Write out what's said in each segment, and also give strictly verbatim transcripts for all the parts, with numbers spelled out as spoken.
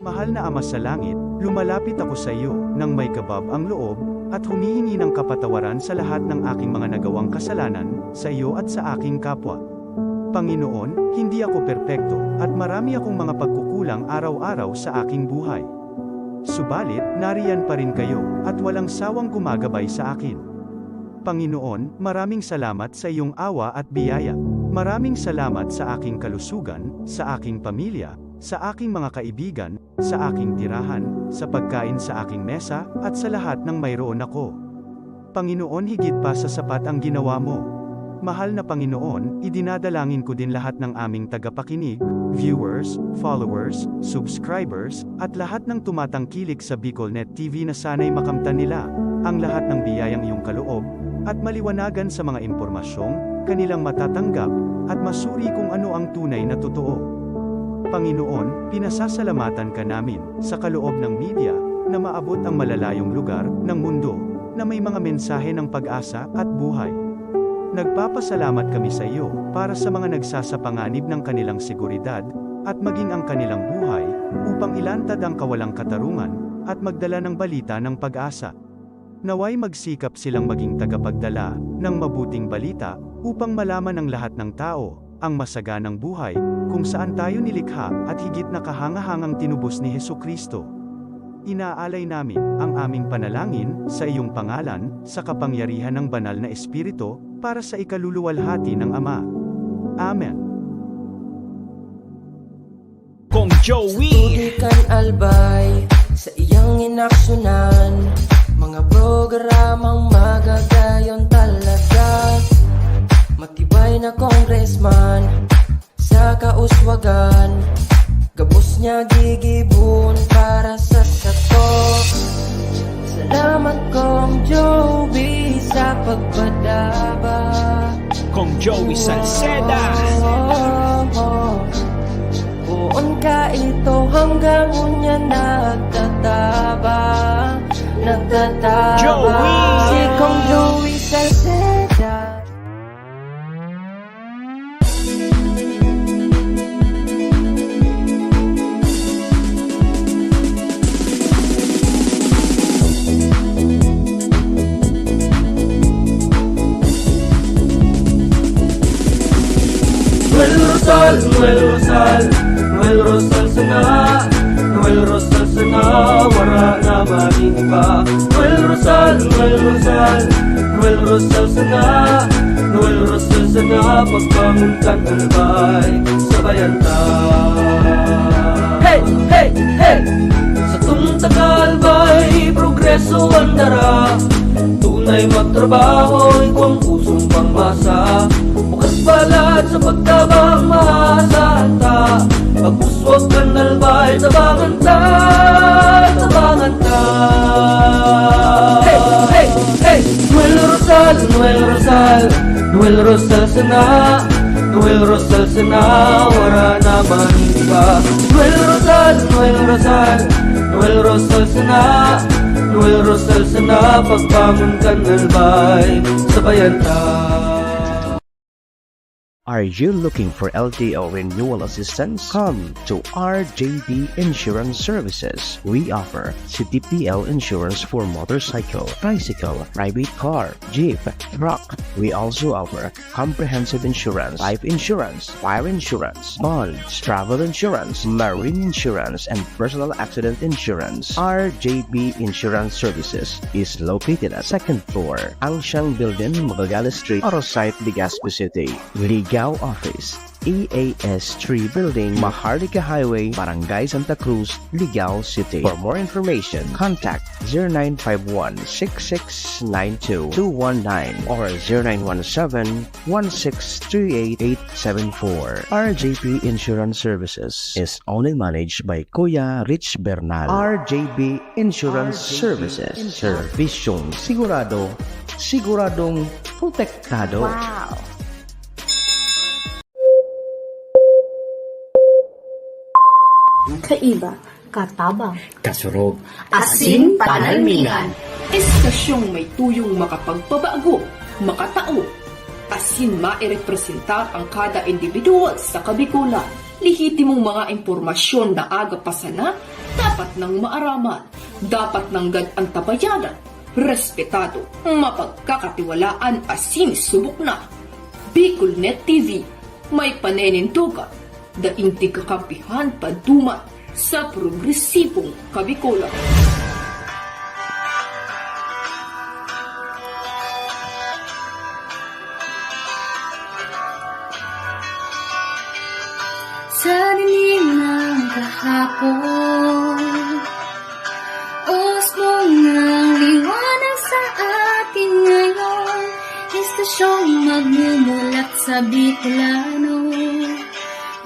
Mahal na Ama sa Langit, lumalapit ako sa iyo nang may kabab ang loob at humihingi ng kapatawaran sa lahat ng aking mga nagawang kasalanan sa iyo at sa aking kapwa. Panginoon, hindi ako perpekto at marami akong mga pagkukulang araw-araw sa aking buhay. Subalit, nariyan pa rin kayo at walang sawang gumagabay sa akin. Panginoon, maraming salamat sa iyong awa at biyaya. Maraming salamat sa aking kalusugan, sa aking pamilya, sa aking mga kaibigan, sa aking tirahan, sa pagkain sa aking mesa, at sa lahat ng mayroon ako. Panginoon, higit pa sa sapat ang ginawa mo. Mahal na Panginoon, idinadalangin ko din lahat ng aming tagapakinig, viewers, followers, subscribers, at lahat ng tumatangkilik sa BicolNet T V na sana'y makamtan nila ang lahat ng biyayang iyong kaloob at maliwanagan sa mga impormasyong kanilang matatanggap at masuri kung ano ang tunay na totoo. Panginoon, pinasasalamatan ka namin sa kaloob ng media na maabot ang malalayong lugar ng mundo na may mga mensahe ng pag-asa at buhay. Nagpapasalamat kami sa iyo para sa mga nagsasapanganib ng kanilang seguridad at maging ang kanilang buhay upang ilantad ang kawalang katarungan at magdala ng balita ng pag-asa. Naway magsikap silang maging tagapagdala ng mabuting balita upang malaman ng lahat ng tao ang masaganang buhay kung saan tayo nilikha at higit na kahangahangang tinubos ni Jesu-Cristo. Inaalay namin ang aming panalangin sa iyong pangalan, sa kapangyarihan ng Banal na Espiritu, para sa ikaluluwalhati ng Ama. Amen. Kong Joey. Tubig kan Albay, sa iyang inaksyonan, mga programang magagayon talaga. Matibay na congressman, sa kauswagan, gabos niya gigibon para sa sato. Salamat, Kong Joey, sa pagpadaba. Kong Joey Salceda. Poon ka ito hanggang unya nagtatabang, nagtatabang. Joey! Si Kong Joey Salceda. Noel Rosal, Noel Rosal, Noel Rosal sana, Noel Rosal sana, wara na magin iba. Noel Rosal, Noel Rosal, Noel Rosal sana, Noel Rosal sana, pagbangon kan Albay, sabayan ta. Hey, hey, hey! Satong taga-Albay, progreso an dara. Tunay magtrabaho, igwang pusong pangmasa. Bukas palad sa pagtabang, maasahan ta. Pag-uswag kan Albay, tabangan ta, tabangan ta. Hey, hey, hey! Noel Rosal, Noel Rosal, Noel Rosal sana, Noel Rosal sana, wara na man iba. Noel Rosal, Noel Rosal, Noel Rosal sana, Noel Rosal sana, pagbangon kan Albay, sabayan ta. Are you looking for L T O renewal assistance? Come to R J B Insurance Services. We offer C T P L insurance for motorcycle, tricycle, private car, jeep, truck. We also offer comprehensive insurance, life insurance, fire insurance, bonds, travel insurance, marine insurance, and personal accident insurance. R J B Insurance Services is located at second floor, Ancient Building, Magallanes Street, Oro Site, Legazpi City. Ligao Office, E A S three Building, Maharlika Highway, Barangay Santa Cruz, Ligao City. For more information, contact zero nine five one six six nine two two one nine or zero nine one seven one six three eight eight seven four. R J P Insurance Services is owned and managed by Kuya Rich Bernal. R J B Insurance Services. Serbisyong sigurado, siguradong protektado. Wow! Kaiba, katabang, kasurog, asin panalmingan. Estasyong may tuyong makapagpabago, makatao, asin mairepresentar ang kada individual sa Kabikolan. Lehitimong mga impormasyon na aga pa sana, dapat nang maaraman, dapat nanggad antabayanan, respetado, mapagkakatiwalaan asin subok na. Bicol Net T V, may paninindogan, daing tigkakampihan paduman sa progresibong Kabikolan. Sa dilim ng kahapon, usbong ng liwanag sa atin ngayon. Estasyong magmumulat sa Bicolano,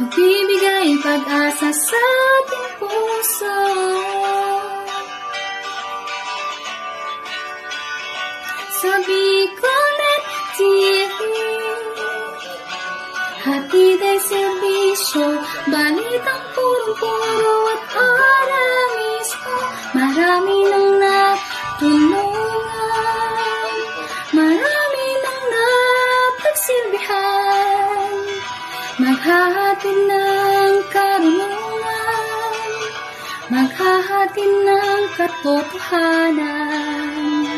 magbibigay pag-asa sa ating puso. Sa Bicolnet T V, hatid ay serbisyo, balitang purong-puro at para mismo. Marami nang natulungan, marami nang napagsilbihan. Maghahatid ng karunungan, maghahatid ng katotohanan.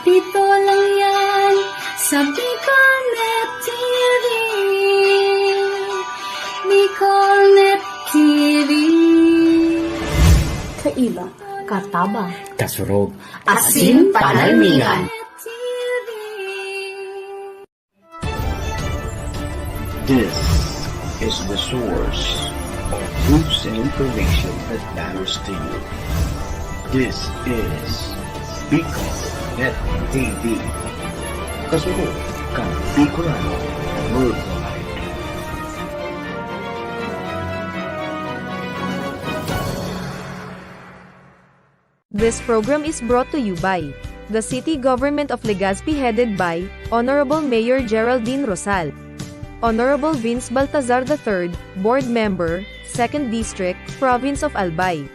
Dito lang yan sa Bicolnet T V. Bicolnet T V. Kaiba, katabang, kasurog, asin panalmingan. This is the source of news and information that matters to you. This is Bicol Net T V. Kasunod kan Bicolano Worldwide. This program is brought to you by the City Government of Legazpi, headed by Honorable Mayor Geraldine Rosal. Honorable Vince Baltazar the third, Board Member, Second District, Province of Albay.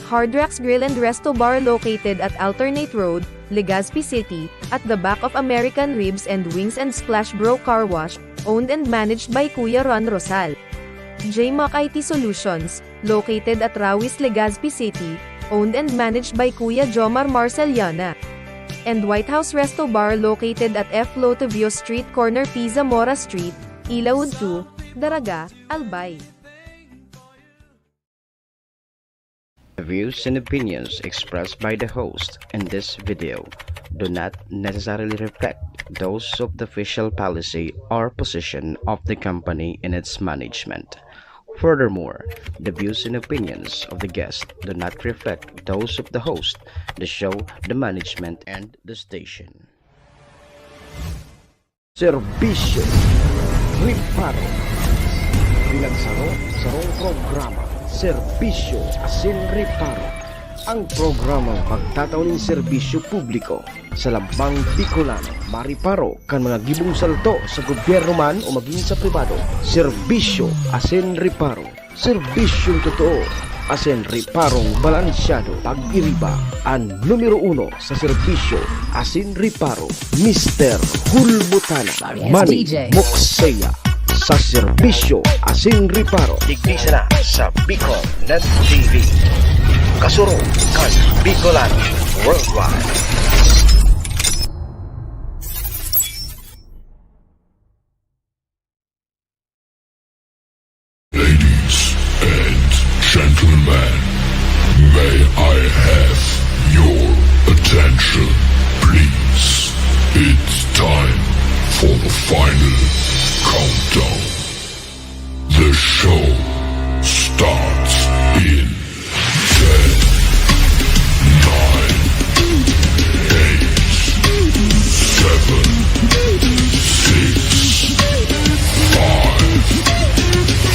Hard Rocks Grill and Resto Bar, located at Alternate Road, Legazpi City, at the back of American Ribs and Wings and Splash Bro Car Wash, owned and managed by Kuya Ron Rosal. J Mac I T Solutions, located at Rawis, Legazpi City, owned and managed by Kuya Jomar Marceliana. And White House Resto Bar, located at F Lotevio Street, corner P Zamora Street, Ilaud two, Daraga, Albay. The views and opinions expressed by the host in this video do not necessarily reflect those of the official policy or position of the company in its management. Furthermore, the views and opinions of the guest do not reflect those of the host, the show, the management, and the station. Serbisyo, reparo. Pinagsaro-sarong programa, serbisyo asin reparo. Ang programang magtatao nin serbisyo publiko sa lambang Bicolano, mareparo kan mga gibong salto sa gobyerno man o magin sa pribado. Serbisyo asin reparo. Serbisyong totoo asin reparong balansyado. Pag-iriba, an numero uno sa serbisyo asin reparo, Mister Hulbutana. Manny Mokseya sa serbisyo asin reparo. Digdi sana sa Bicol Net T V. Kasurog kan Bicolano Worldwide. Ladies and gentlemen, may I have your attention, please? It's time for the final countdown. The show starts in ten, nine, eight, seven, six, five,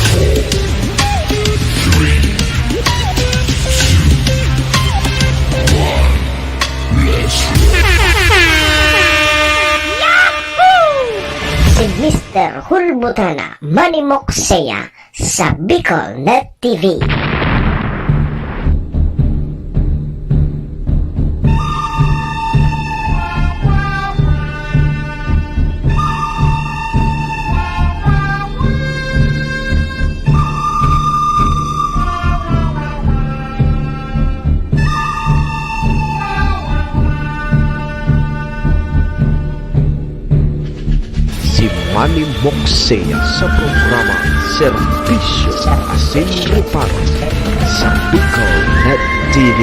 four, three, two, one. Let's roll. Si Mister Hulbutana, Manny Mokseya, sa Bicol Net T V. Manny Moxea sa programa Serbisyo Asin Reparo sa Bicol Net T V.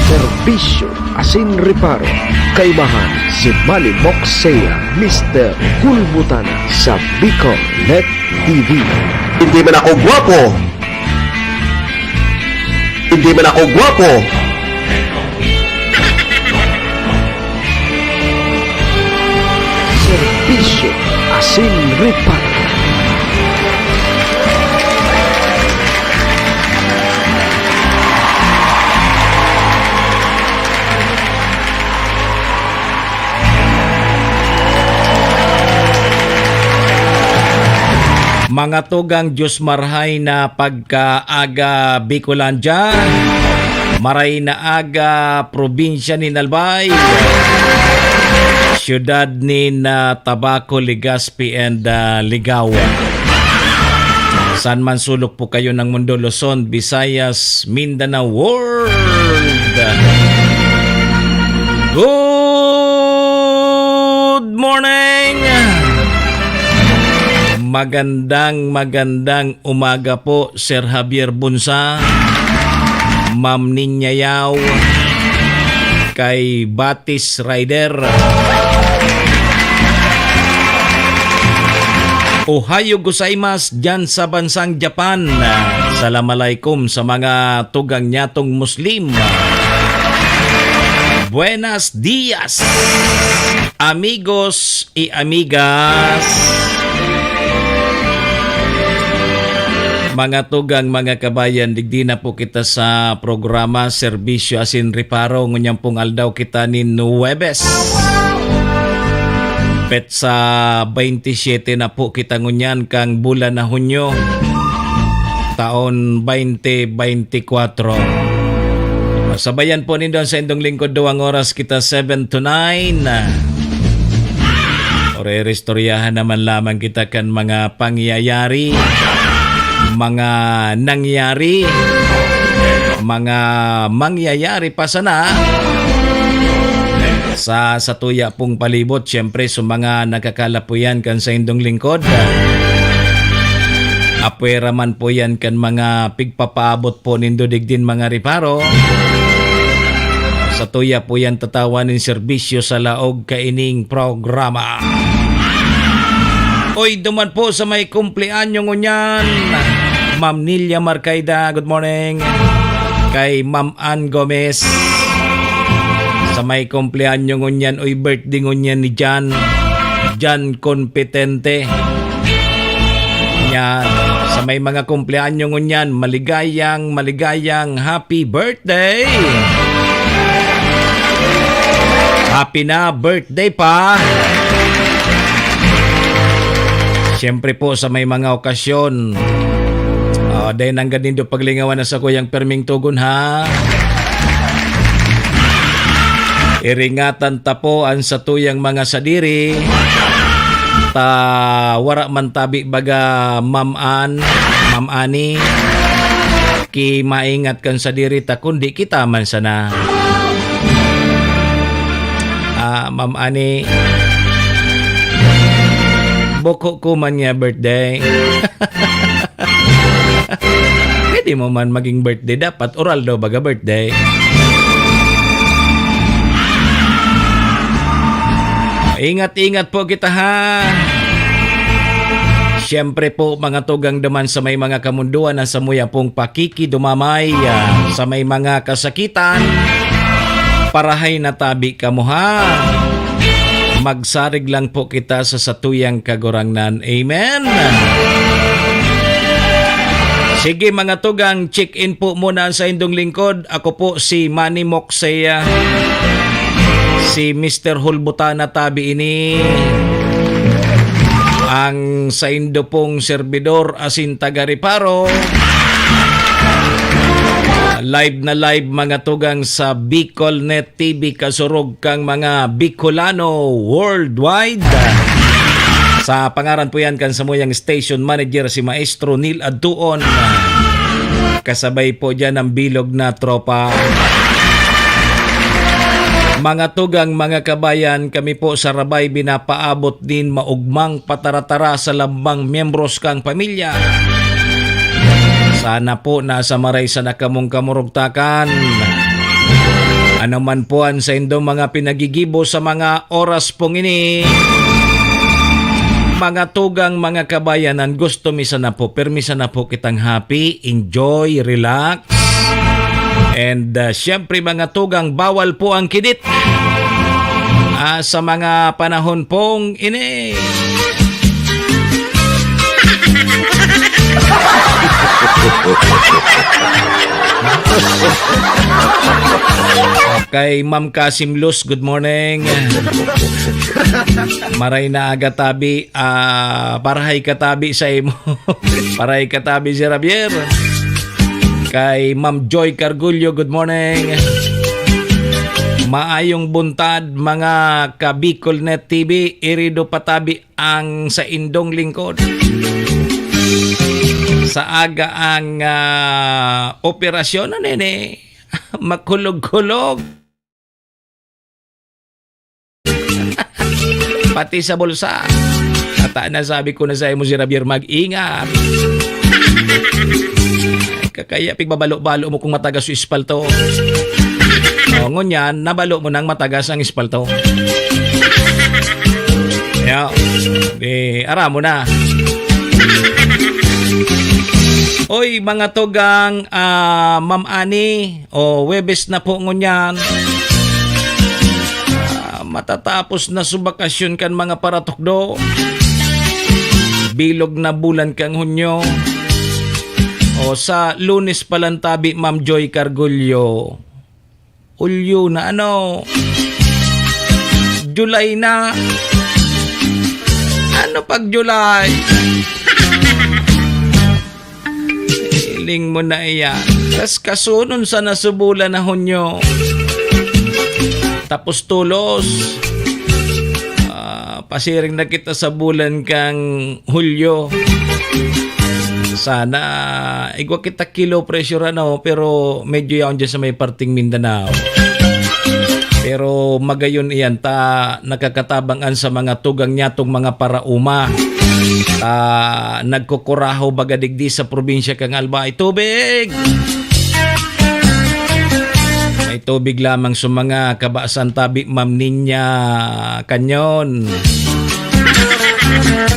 Serbisyo asin reparo. Kaibahan si Manny Moxea, Mister Hulbutana sa Bicol Net T V. Hindi man ako gwapo. Hindi man ako gwapo. Serbisyo asin reparo. Mga tugang, Diyos marhay na pagkaaga, Bicolandia. Maray na aga, probinsya nin Albay, siyudad nin, ah, Tabaco, Legazpi, and, ah, Ligao. Saan man sulok po kayo ng mundo, Luzon, Visayas, Mindanao, world. Good morning! Magandang, magandang umaga po, Sir Javier Bunsa, Ma'am Ninya Yao, kay Batis Rider. Ohayo gozaimasu dyan sa bansang Japan. Salam alaikum sa mga tugang nyatong Muslim. Buenas dias, amigos y amigas. Mga tugang, mga kabayan, digdi na po kita sa programa Serbisyo Asin Reparo. Ngunyan pong aldaw kita nin Huwebes. Petsa baynte siyete na po kita ngunyan kan bulan na Hunyo, taon baynte baynte kwatro. Sabayan po nindo an saindong lingkod, duwang oras kita, seven to nine. Oreristoryahan naman lamang kita kan mga pangyayari, mga nangyari, mga mangyayari pa sana sa satuya pong palibot. Siyempre, sa mga nakakalapuyan kan saindong lingkod, apwera man po yan kan mga pigpapaabot po nindo digdin mga reparo. Satuya po yan tatawan nin serbisyo sa laog kaining programa. Oy, duman po sa may kumpleanyo ngunyan, Ma'am Nilia Marcaida, good morning. Kay Ma'am Ann Gomez, sa may kumpleanyo ngunyan, oy, birthday ngunyan ni Jan, Jan Competente. Yan. Sa may mga kumpleanyo ngunyan, maligayang, maligayang happy birthday! Happy na birthday pa! Siyempre po, sa may mga okasyon, ah, dai nanggad nindo paglingawan an sakuyang perming togon, ha? Iringatan ta po an satuyang mga sadiri, ta wara man tabi baga Ma'am Ann, Ma'am Annie, ki maingat kan sadiri ta, kundi kita man sana. Ah, Ma'am Annie, buko ko man niya birthday. Pwede mo man maging birthday, dapat oral daw baga birthday. Ingat-ingat po kita, ha. Siyempre po, mga tugang duman sa may mga kamundoan na samuya pong pakikidumamay, ah, sa may mga kasakitan, parahay na tabi kamo, ha. Magsarig lang po kita sa satuyang Kagurangnan. Amen. Sige, mga tugang, check-in po muna sa indong lingkod. Ako po si Manny Moxea, si Mister Hulbutana tabi ini, ang saindo pong serbidor asin taga-reparo. Live na live, mga tugang, sa Bicol Net T V, kasurog kang mga Bicolano worldwide. Sa pangaran po yan kan samuyang station manager, si Maestro Neil Adtuon. Kasabay po diyan ang bilog na tropa. Mga tugang, mga kabayan, kami po sa Rabay binapaabot din maugmang pataratara sa lambang miyembros kang pamilya. Sana po nasa maray sana kamong kamurugtakan. Ano man po ang saindong mga pinagigibo sa mga oras pong ini. Mga tugang, mga kabayanan, gusto mi sana po, permi sana po kitang happy, enjoy, relax. And, ah, siyempre, mga tugang, bawal po ang kidit, ah, sa mga panahon pong ini. Kay Ma'am Kasim Luz, good morning. Maray na aga tabi, ah, parahay ka tabi sa imo. Parahay ka tabi, Sir Javier. Kay Ma'am Joy Cargullo, good morning. Maayong buntad, mga ka Bicol Net T V, irido patabi ang saindong lingkod. Sa aga ang, ah, operasyon, ano yun eh? Makulog-kulog. Pati sa bulsa. Ata na sabi ko na sa imo, Sir Javier, mag-ingat. Kakaya pigbabalo-balo mo kung matagas yung espalto. O, ngunyan, nabalo mo nang matagas ang espalto. Kaya, eh, ara mo na. Oy, mga tugang, ah, Ma'am Ani, o, Webes na po ngunyan. Ah, matatapos na su bakasyon kan mga paratukdo. Bilog na bulan kang Hunyo. O, sa Lunes pa lang tabi, Ma'am Joy Cargullo. Hulyo na, ano? July na. Ano pag July? Hiling mo na iyan. Tas kasunon sana su bulan na Hunyo. Tapos tulos. Ah, pasiring na kita sa bulan kang Hulyo. Sana, igwa kita kilo pressure, ano, pero medyo yaon dyan sa may parting Mindanao. Pero magayon iyan ta nakakatabang an sa mga tugang niyatong mga paraoma. Ta nagkukurahaw baga digdi sa probinsya kan Albay. Tubig! May tubig lamang sa mga kabasan tabi, Ma'am Ninya Canyon.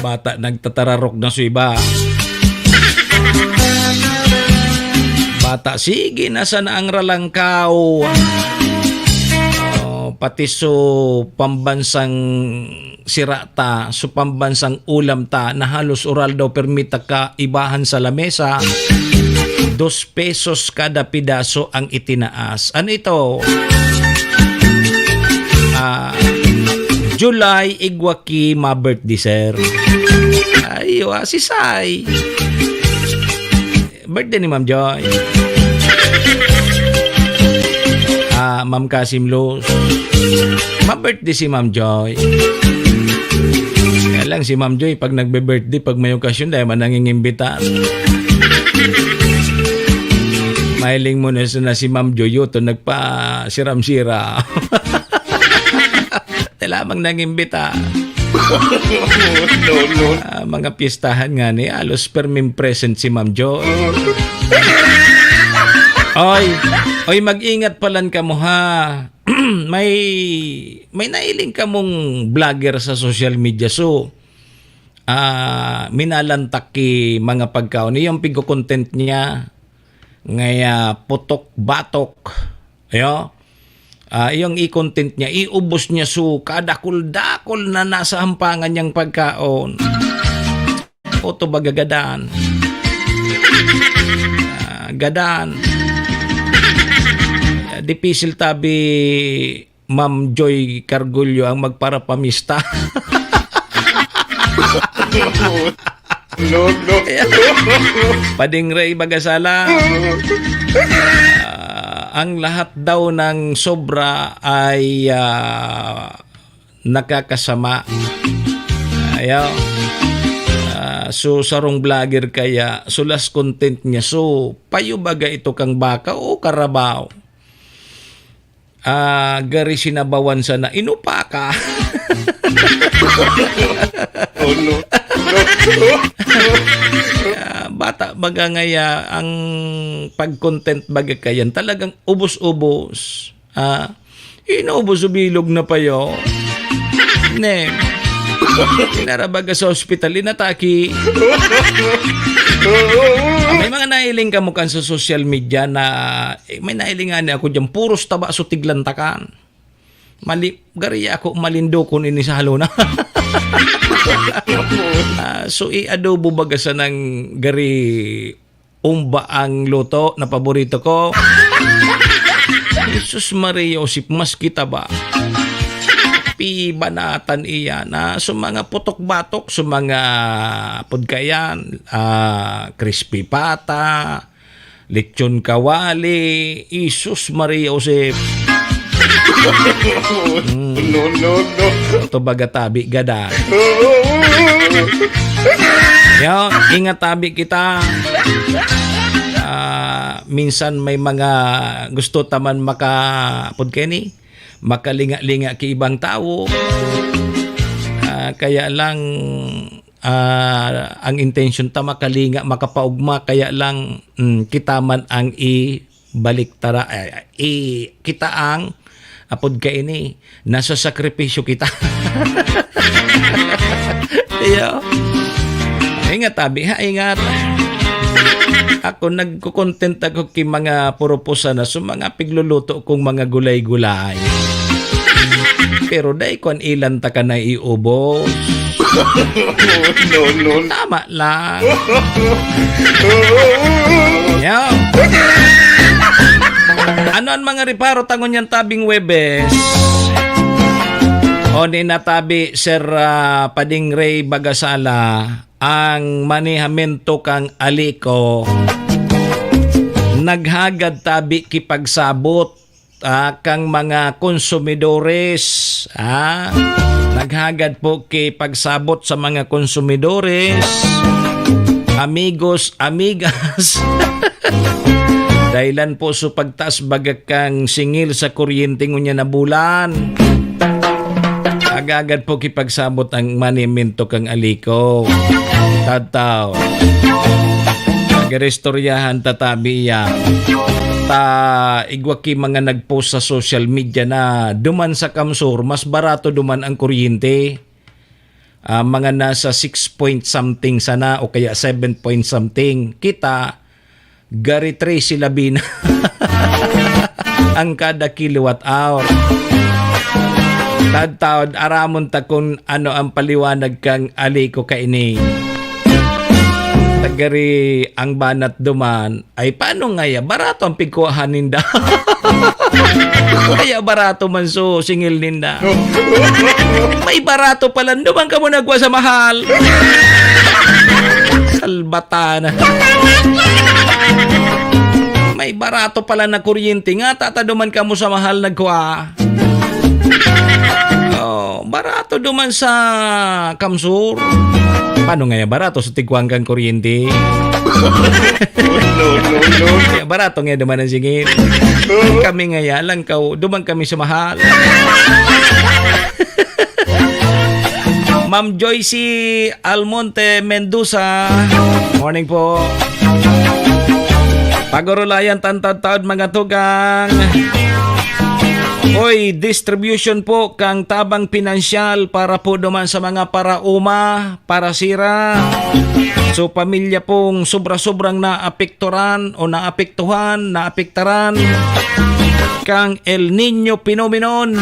Bata nagtatararok na su iba. Bata, sige na sana ang ralangkaw. Oh, pati su pambansang sira ta, su pambansang ulam ta, na halos oral daw permi ta kaibahan sa lamesa, dos pesos kada pidaso ang itinaas. Ano ito? Ah, July, igwa ki ma-birthday, sir. Ay, wa, si Sai. Birthday ni Ma'am Joy. Ah, Ma'am Kasim Luz. Ma-birthday si Ma'am Joy. Kaya lang si Ma'am Joy, pag nagbe-birthday, pag may okasyon, dahil man nangingimbitar. Mahiling mo na, na si Ma'am Joy, yun, to nagpasiram-sira. Lamang nangimbita. No, no. Ah, mga piyestahan nga ni, alos perming present si Ma'am Joy. Oy, oy, mag-ingat palan kamo, ha. May, may nailing kamong vlogger sa social media. So, ah, minalantak ki mga pagkaon. Iyong pigko-content niya, ngaya putok-batok. Ayo. Ah, iyong i-content niya, iubos niya su kadakul-dakul na nasa hampangan niyang pagkaon. Oto baga gadan. Ah, gadan. Dipisil tabi, Ma'am Joy Cargullo ang magparapamista. No, no. Pading Ray Bagasala. Ah, ang lahat daw ng sobra ay, ah, nakakasama. Ayaw. Ah, so, sarong vlogger kaya, so, last content niya. So, payo baga ito kang baka o karabaw? Ah, gari sinabawan sana, inupa ka. Oh, no. Ah, bata baga ngaya, ang pag-content baga kayan, talagang ubos-ubos. Ah, inubos o bilog na payo. Ne. Narabaga sa ospital, inatake. May mga nahiling kamo kan sa social media na, eh, may nahiling nga ako dyan, puros taba so tiglantakan. Mali, gari ako malindokon ini sa halona. Ah, so, i-adobo baga sa nang gari umba ang luto na paborito ko. Jesus Maria Josep, mas kita ba? Pibanatan iyan, ha? So, mga putok-batok, so, mga pudkayan, ah, crispy pata, lechon kawali, Jesus Maria Josep. Mm. No, no, no. Ito baga tabi, gada. Yo, ingat tabi kita. Ah, minsan may mga gusto ta man maka-, pud kani, makalinga-linga ki ibang tawo. Ah, kaya lang, ah, ang intensyon ta makalinga, makapaugma, kaya lang, mm, kita man ang i-, baliktara-, eh, i-, kita ang apod kaini, nasasakripisyo kita. Iyo. Ingat, abi, ha, ingat. Ako, nagko-content ako ki mga purupusa na sa mga pigluluto kong mga gulay-gulay. Pero dai ko an ilan ta ka na iubos. No, no. Tama lang. Yo. Ano an mga reparo ta ngunyan tabing Huwebes? O ni natabi, Sir, ah, Pading Ray Bagasala, ang manehamento kang Alico. Naghagad tabi ki pagsabot ah, kang mga konsumidores, ah. Naghagad po ki pagsabot sa mga konsumidores, amigos, amigas. Dahilan po sa pagtaas baga kang singil sa kuryente ngunyan na bulan. Agagad po ki pagsabot ang manehamento kang Alico. Tataw. Nagaristoryahan tatabi iya. Ta, igwa ki mga nag-post sa social media na duman sa Kamsur, mas barato duman ang kuryente. Ah, mga nasa six point something sana o kaya seven point something. Kita, gari trese labi na ang kada kilowatt hour. Tadtaod, aramon ta kun ano ang paliwanag kang Alico kaini. Tagari ang banat duman, ay, paano ngaya? Barato ang pigkuhaan ninda. Kaya barato man so singil ninda. May barato pala, duman kamo nagwa sa mahal. Salbatana. May barato pala na kuryente nga, tataduman kamo sa mahal nagkwa. Oh, barato duman sa Kamsur. Paano ngaya barato sa tigkuhan kang kuryente? No, no, no. Kaya barato ngaya duman ang singil. Kami ngaya lang kaw, duman kami sa mahal. Ma'am Joyce Almonte Mendoza, morning po. Pagurulayan tantad taod, mga tugang. Oy, distribution po kang tabang pinansyal para po duman sa mga parauma, parasira. So, pamilya pong sobra-sobrang naapekturan o naapektuhan, naapektaran kang El Niño phenomenon.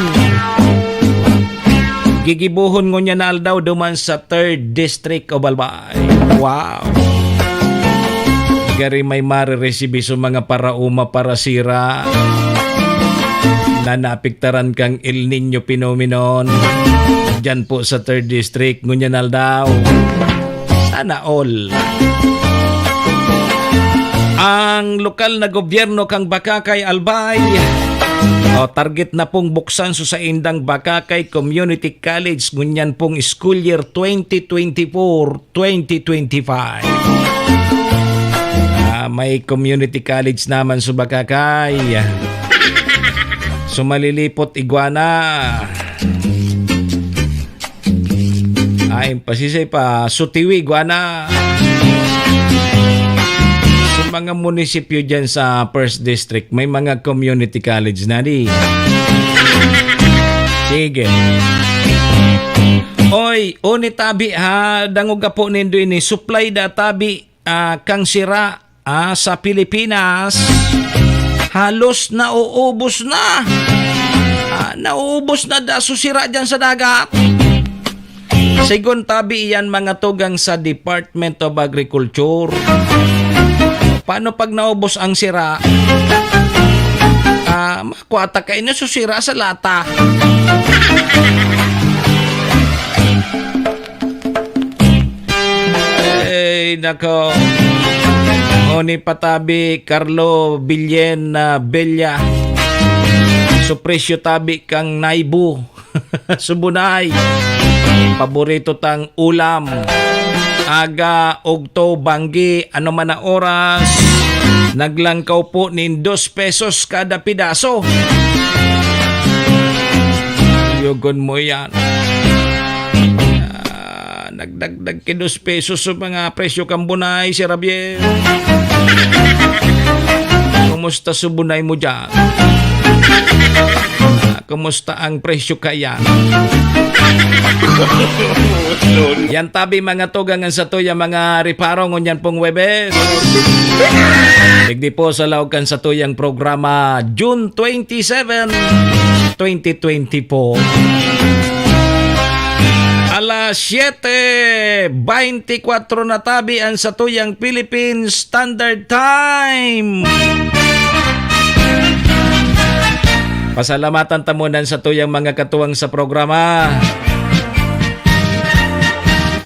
Gigibohon ngunyan na aldaw duman sa Third District of Albay. Wow! Gari may mareresibir sa mga parauma, parasira na naapektaran kang El Niño phenomenon. Diyan po sa Third District, ngunyan aldaw. Sana all. Ang lokal na gobyerno kang Bacacay, Albay, O, target na pong buksan sa saindang Bacacay Community College ngunyan pong school year twenty twenty-four, twenty twenty-five. Ah, may community college naman sa Bacacay. Sumalilipot, Iguana. Ay, pasisay pa, Sutiwi, Guana. Sa mga munisipyo dyan sa First District, may mga community college na di. Sige. Oy, uni tabi ha, dangog po nindo ini. Supply da tabi, ah, kang sira, ah, sa Pilipinas. Halos nauubos na. Ah, nauubos na da, susira dyan sa dagat. Sigon tabi iyan mga tugang sa Department of Agriculture. Paano pag naubos ang sira? Ah, makuha ta kayo na susira sa lata. Ay, nako. Oni patabi, Carlo Billen na Bella. Su presyo tabi kang naibo. Subunay. Paborito tang ulam. Aga, ugto, banggi, ano man na oras. Naglangkaw po nin dos pesos kada pidaso. Yugon mo yan. Ah, nagdagdag ki dos pesos sa mga presyo kan bunay, Sir Javier. Kumusta sa bunay mo dyan? Ah, kumusta ang presyo kaya? Yan tabi mga tugang ang satuyang mga reparo ngunyan pong Huwebes. Digdi po sa laog kan satuyang programa, June twenty-seven, twenty twenty-four. Alas siyete beintikwatro na tabi ang satuyang Philippine Standard Time. Pasalamatan ta muna ang satuyang mga katuwang sa programa.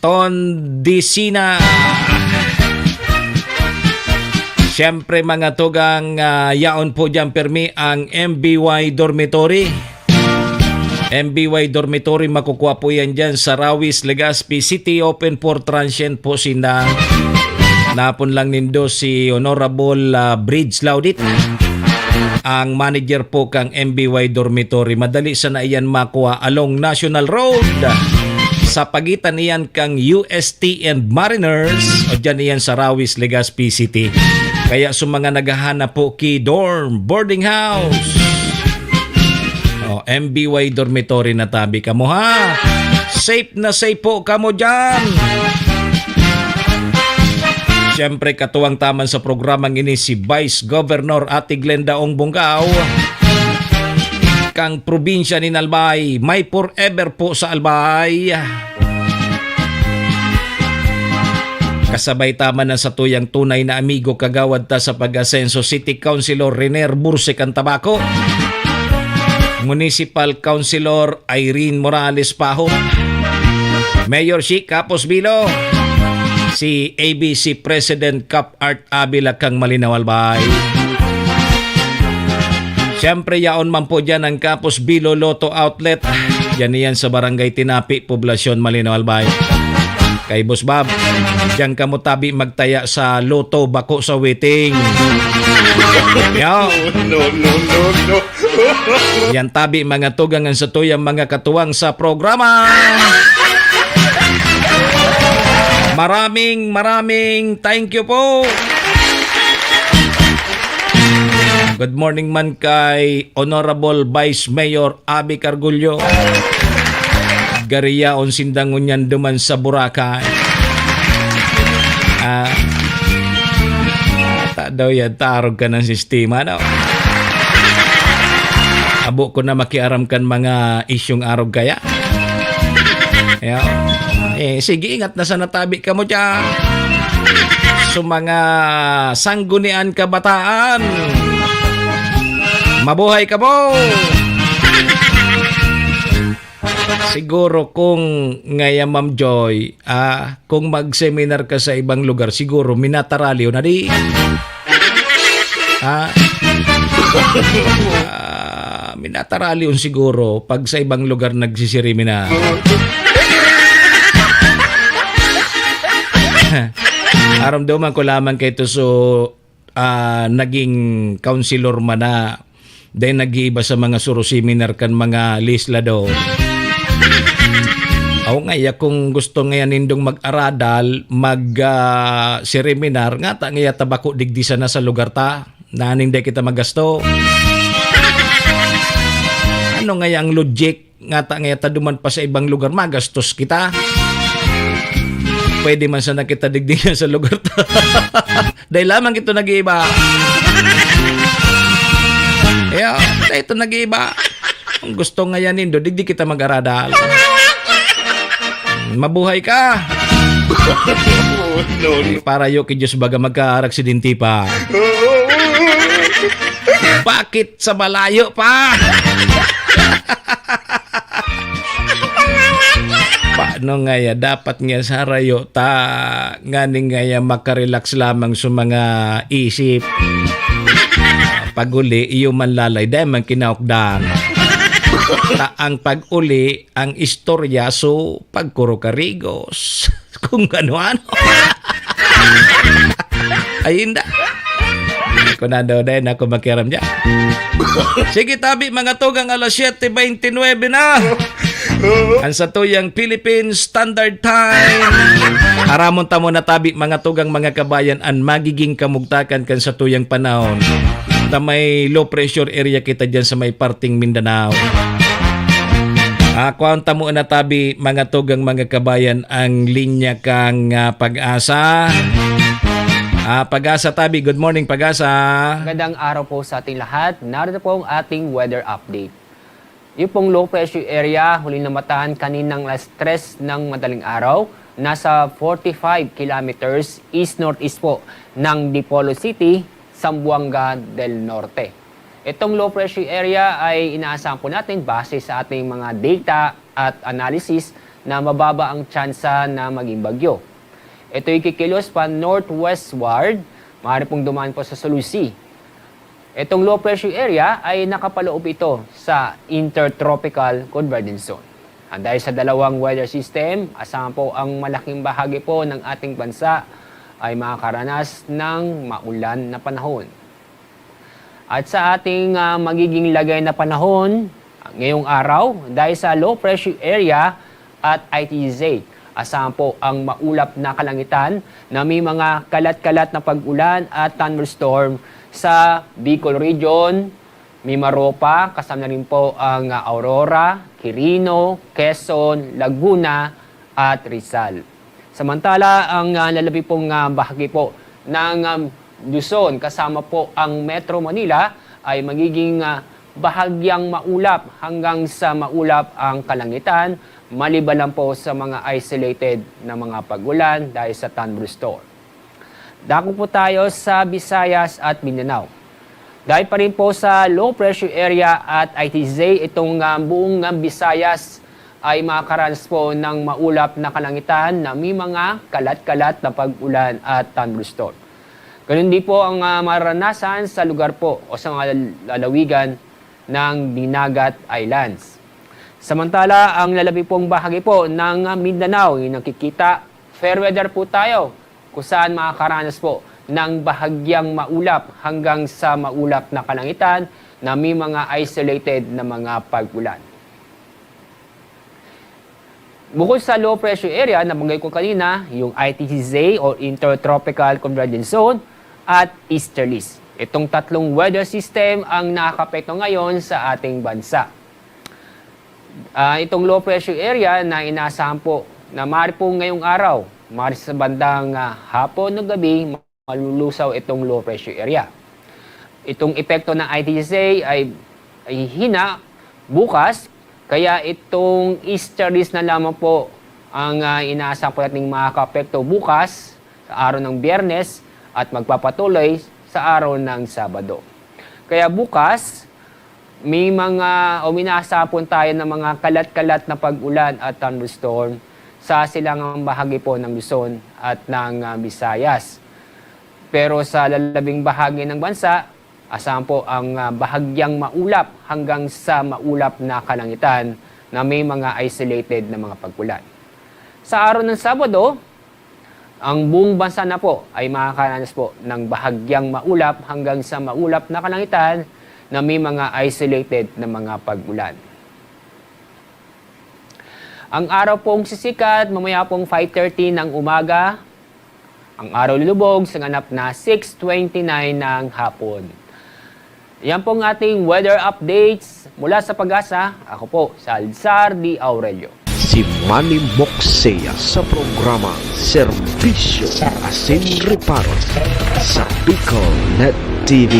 Ton Disina. Siyempre, mga tugang, ah, yaon po dyan, permi ang M B Y Dormitory. M B Y Dormitory, makukuha po yan dyan sa Rawis, Legazpi City. Open for transient po sinda. Napon lang nindo si Honorable, ah, Bridge Laudit, ang manager po kang M B Y Dormitory. Madali sana iyan makuha along National Road sa pagitan iyan kang U S T and Mariners o dyan iyan sa Rawis, Legazpi City. Kaya sa mga naghahanap po ki dorm, boarding house, o, M B Y dormitory na tabi kamo, ha? Safe na safe po kamo dyan. Siyempre, katuwang taman sa programang ini si Vice Governor Ate Glenda Ong Bongao, kang probinsya nin Albay. May forever po sa Albay. Kasabay ta man ang satuyang tunay na amigo, kagawad ta sa pag-asenso, City Councilor Renier Burse kan Tabaco, Municipal Councilor Irene Morales Paho, Mayor Chic Capos Bilo, si A B C President Cap Art Avila kang Malinaw, Albay. Siyempre, yaon man po dyan ang Capos Bilo Lotto Outlet. Yan iyan sa Barangay Tinapi, Poblacion, Malinaw, Albay. Kay Boss Bob, diyan kamo tabi magtaya sa Lotto, bako sa waiting. Yo. No, no, no, no. Yan tabi, mga tugang, ang satuyang mga katuwang sa programa. Maraming, maraming thank you po. Good morning man kay Honorable Vice Mayor Abby Cargullo. Gariyaon sinda ngunyan duman sa Boracay. Ah, ta daw yan, tarog ka ng sistema, no? Abo ko na makiaram kan mga isyong arog kaya. Ayan. Eh, sige, ingat na sana tabi kamo dyan. Sa mga sanggunian kabataan, mabuhay kamo! Siguro kung ngaya, Ma'am Joy, ah, kung mag-seminar ka sa ibang lugar, siguro minataraliw na di. Ah. Ah, minataralion siguro pag sa ibang lugar nagsisiriminar. Aramdaman ko lamang kay Tuso, ah, naging counselor man na, dahil nag-iiba sa mga suro-seminar kan mga legislador. Aw, ngaya kung gusto ngaya nindong mag-aradal, mag, ah, seminar, ngata ngaya ta bako digdi sana sa lugar ta, naning dai kita magasto. Ano ngaya ang logic? Ngata ngaya ta duman pa sa ibang lugar, magastos kita. Pwede man sana kita digdi sa lugar ta. Dahil lamang ito nag-iiba. Kaya, dahil ito nag-iiba. Kung gusto ngaya nindo, digdi kita mag-aradal. Mabuhay ka! Para yo ki Diyos baga magkaraksidente pa. Bakit sa malayo pa? Paano ngaya? Dapat nga sarayo ta, nganing ngaya makarelax lamang sa mga isip. Pag-uli, iyo man lalay, dai man kinaukdan. Ta ang pag-uli, ang istorya, so, pagkurukarigos. Kung ano-ano. Ay, inda. Kung ano, dai na ako makiaram dyan. Sige, tabi, mga tugang, alas siyete beintinuebe na. Ang satuyang Philippine Standard Time. Aramon ta muna, tabi, mga tugang, mga kabayan, an magiging kamugtakan kan satuyang panahon. Ta may low pressure area kita dyan sa may parting Mindanao. Ah, kuwan ta muna, tabi, mga tugang, mga kabayan, ang linya kang, ah, Pag-asa. Ah, Pag-asa, tabi. Good morning, Pag-asa. Magandang araw po sa ating lahat. Narito po ang ating weather update. Yung pong low pressure area, huling namatahan kaninang alas tres ng madaling araw, nasa forty-five kilometers east-northeast po ng Dipolog City, Zamboanga del Norte. Itong low pressure area ay inaasahan po natin base sa ating mga data at analysis na mababa ang tsansa na maging bagyo. Ito'y kikilos pa northwestward, maaari pong dumaan po sa Sulu Sea. Itong low pressure area ay nakapaloob ito sa Intertropical Convergence Zone. At dahil sa dalawang weather system, asahan po ang malaking bahagi po ng ating bansa ay makakaranas ng maulan na panahon. At sa ating, ah, magiging lagay na panahon, ngayong araw, dahil sa low pressure area at I T Z, asahan po ang maulap na kalangitan na may mga kalat-kalat na pag-ulan at thunderstorm sa Bicol Region, Mimaropa, kasama na rin po ang, ah, Aurora, Quirino, Quezon, Laguna, at Rizal. Samantala, ang, ah, lalabi pong, ah, bahagi po ng, um, Luzon, kasama po ang Metro Manila, ay magiging, ah, bahagyang maulap hanggang sa maulap ang kalangitan, maliban lang po sa mga isolated na mga pag-ulan dahil sa thunderstorm. Dako po tayo sa Visayas at Mindanao. Dahil pa rin po sa low pressure area at I T Z, itong, ah, buong, ah, Visayas ay makakaranas po ng maulap na kalangitan na may mga kalat-kalat na pag-ulan at thunderstorm. Ganun din po ang, ah, maranasan sa lugar po o sa mga lalawigan ng Dinagat Islands. Samantala, ang lalabi pong bahagi po ng, ah, Mindanao, yung nakikita, fair weather po tayo, kung saan makakaranas po ng bahagyang maulap hanggang sa maulap na kalangitan na may mga isolated na mga pag-ulan. Bukod sa low pressure area na banggay ko kanina, yung I T C Z o Intertropical Convergence Zone at Easterlies. Itong tatlong weather system ang nakakapekto ngayon sa ating bansa. Ah, itong low pressure area na inaasahan po na maaari po ngayong araw, maaari sa bandang, ah, hapon o gabi, malulusaw itong low pressure area. Itong epekto ng I T C Z ay, ay hina bukas, kaya itong easterlies na lamang po ang, ah, inaasahan po nating makakaapekto bukas sa araw ng Biyernes at magpapatuloy sa araw ng Sabado. Kaya bukas, may mga, o inaasahan po tayo ng mga kalat-kalat na pag-ulan at thunderstorm sa silangang bahagi po ng Luzon at ng, ah, Visayas. Pero sa lalabing bahagi ng bansa, Asahan po ang, ah, bahagyang maulap hanggang sa maulap na kalangitan na may mga isolated na mga pag-ulan. Sa araw ng Sabado, ang buong bansa na po ay makakaranas po ng bahagyang maulap hanggang sa maulap na kalangitan na may mga isolated na mga pag-ulan. Ang araw pong sisikat mamaya pong five thirty ng umaga. Ang araw lulubog sa ganap na six twenty-nine ng hapon. Yan pong ating weather updates mula sa Pag-asa. Ako po, Salzar D. Aurelio. Si Manny Moxea sa programa Serbisyo Asin Reparo sa Bicol Net T V.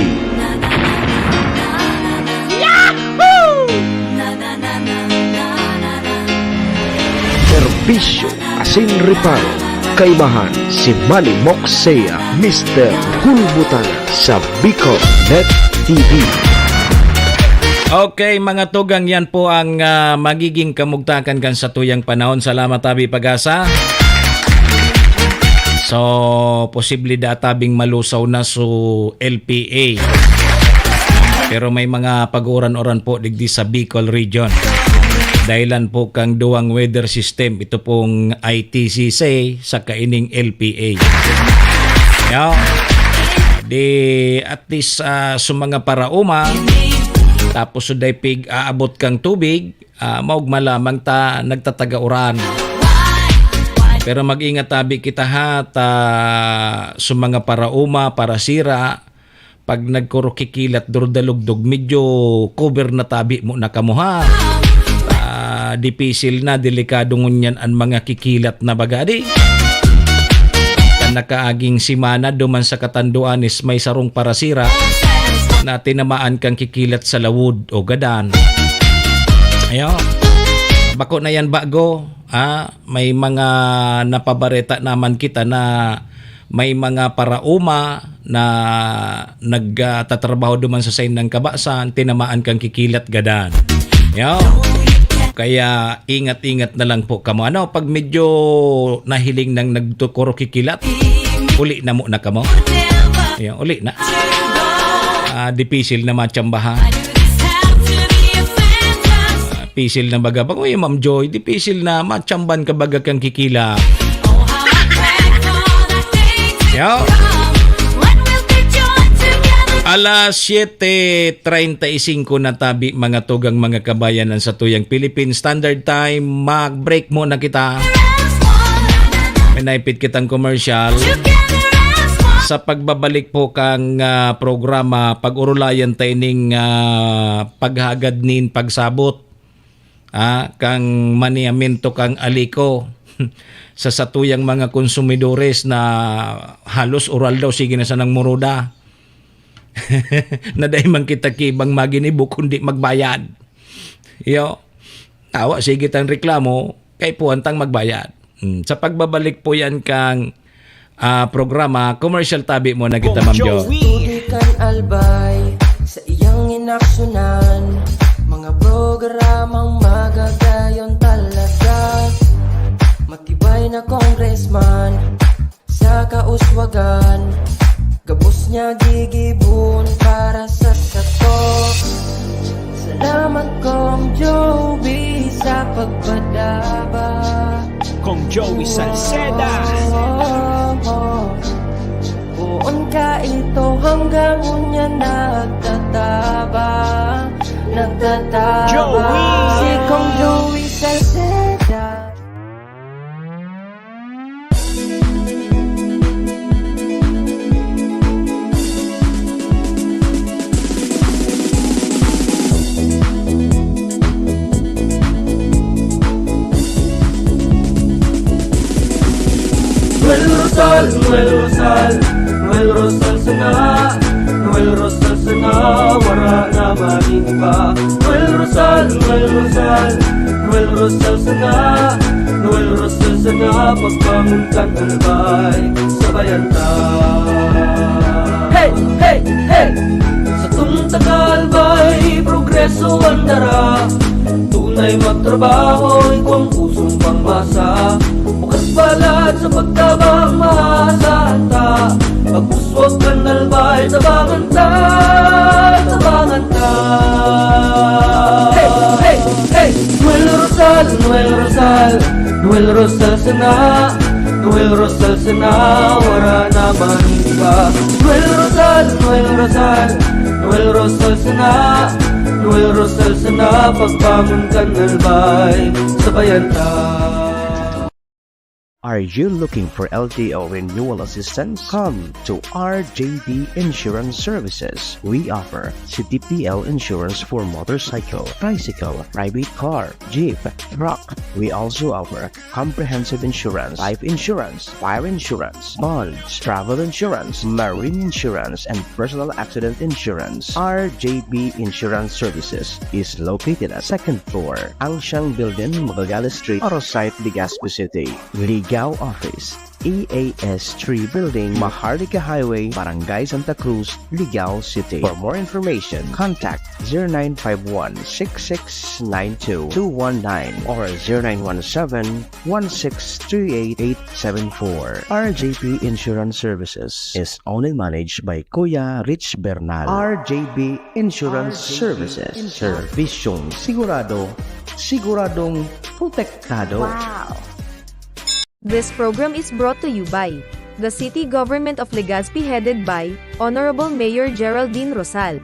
Serbisyo asin reparo, kaibahan si Manny Moxea, Mister Hulbutan sa Bicol Net T V. Okay, mga tugang, yan po ang, ah, magiging kamugtakan kan satuyang panahon. Salamat, Abi Pag-asa. So, posible da tabing malusaw na su L P A. Pero may mga pag-uran-uran po digdi sa Bicol Region. Dahilan po kang duwang weather system. Ito pong I T C C sa kaining L P A. Yo. Di at least, ah, sa mga parauma, tapos suday pig aabot kang tubig, ah, maugma lamang ta nagtatagauran. Pero mag-ingat tabi kita ha, ta sa mga parauma, parasira, pag nagkurukikilat, durdalugdog, medyo cover na tabi mo na kamo ha. Ah, dipisil na, delikado ngunyan an mga kikilat na baga di. Kan nakaaging semana, duman sa katanduan is may sarong parasira na tinamaan kang kikilat sa lawod o gadan. Ayo. Bako na yan bago, ha? May mga napabareta naman kita na may mga parauma na nagtatrabaho duman sa saindang kabasan, tinamaan kang kikilat gadan. Yo. Kaya ingat-ingat na lang po kamo. Ano, pag medyo nahiling nang nagtukuro kikilat, uli na muna kamo. Yo, uli na. Ah, dipisil na matsambahan. Ah, pisil na baga. Pag, "Uy, Ma'am Joy, dipisil na matsamban ka baga kang kikila." Yo. Alas siyete treinta y cinco na tabi, mga tugang, mga kabayan, ang satuyang Philippine Standard Time. Mag-break muna kita. May naipit kitang commercial. Sa pagbabalik po kang, ah, programa, pag-urulayan ta ining, ah, paghagad nin pagsabot, ah, kang manehamento kang aliko sa satuyang mga konsumidores na halos oral daw, sige na sanang muruda. Na dai man kita kibang maginibo kundi magbayad. Iyo, tawa, sige tang reklamo, kaipuhan tang magbayad. Hmm, sa pagbabalik po yan kang, ah, programa, commercial tabi mo na kita, Ma'am Jo. Tubig kan Albay, sa iyang inaksyonan, mga programang magagayon talaga. Matibay na congressman, sa kauswagan, gabos niya gigibon para sa sato. Salamat, Kong Joey, sa pagpadaba. Kong Joey Salceda. Poon ka ito hanggang unya nagtatabang, nagtatabang. Joey. Si Kong Joey Salceda. Noel Rosal, Noel Rosal, Noel Rosal sana, Noel Rosal sana, wara na magin iba. Noel Rosal, Noel Rosal, Noel Rosal sana, Noel Rosal sana, pagbangon kan Albay, sabayan ta. Hey, hey, hey! Satong taga Albay, progreso an dara. Tunay magtrabaho, igwang pusong pangmasa. Bukas palad sa pagtabang, maasahan ta. Pag-uswag kan Albay, tabangan ta. Rosal sana, Noel Rosal sana, wala naman iba. Noel Rosal, Noel Rosal, Noel Rosal sana, Noel Rosal sana, pagbangon kan Albay, sabayan ta. Are you looking for L T O renewal assistance? Come to R J B Insurance Services. We offer C T P L insurance for motorcycle, tricycle, private car, jeep, truck. We also offer comprehensive insurance, life insurance, fire insurance, bonds, travel insurance, marine insurance, and personal accident insurance. R J B Insurance Services is located at second floor, Angshang Building, Magallanes Street, Arosite, Legazpi City. Ligao Office, E A S three Building, Maharlika Highway, Barangay Santa Cruz, Ligao City. For more information, contact zero nine five one six six nine two two one nine or zero nine one seven one six three eight eight seven four. R J P Insurance Services is owned and managed by Kuya Rich Bernal. R J B Insurance Services, serbisyong sigurado, siguradong protektado. Wow! This program is brought to you by the City Government of Legazpi, headed by Honorable Mayor Geraldine Rosal,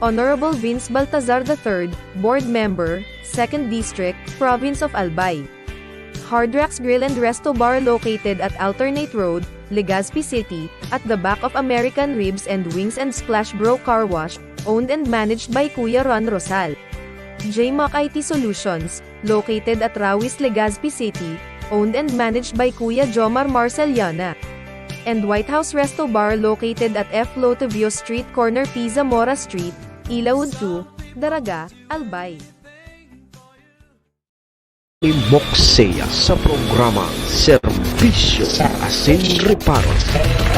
Honorable Vince Baltazar the third, Board Member, Second District, Province of Albay. Hard Rocks Grill and Resto Bar, located at Alternate Road, Legazpi City, at the back of American Ribs and Wings and Splash Bro Car Wash, owned and managed by Kuya Ron Rosal. J Mac I T Solutions, located at Rawis, Legazpi City, owned and managed by Kuya Jomar Marceliana. And White House Resto Bar, located at F Lotivio Street, corner P Zamora Street, Ilaud two, Daraga, Albay. Mokseya sa programa Serbisyo Asin Reparo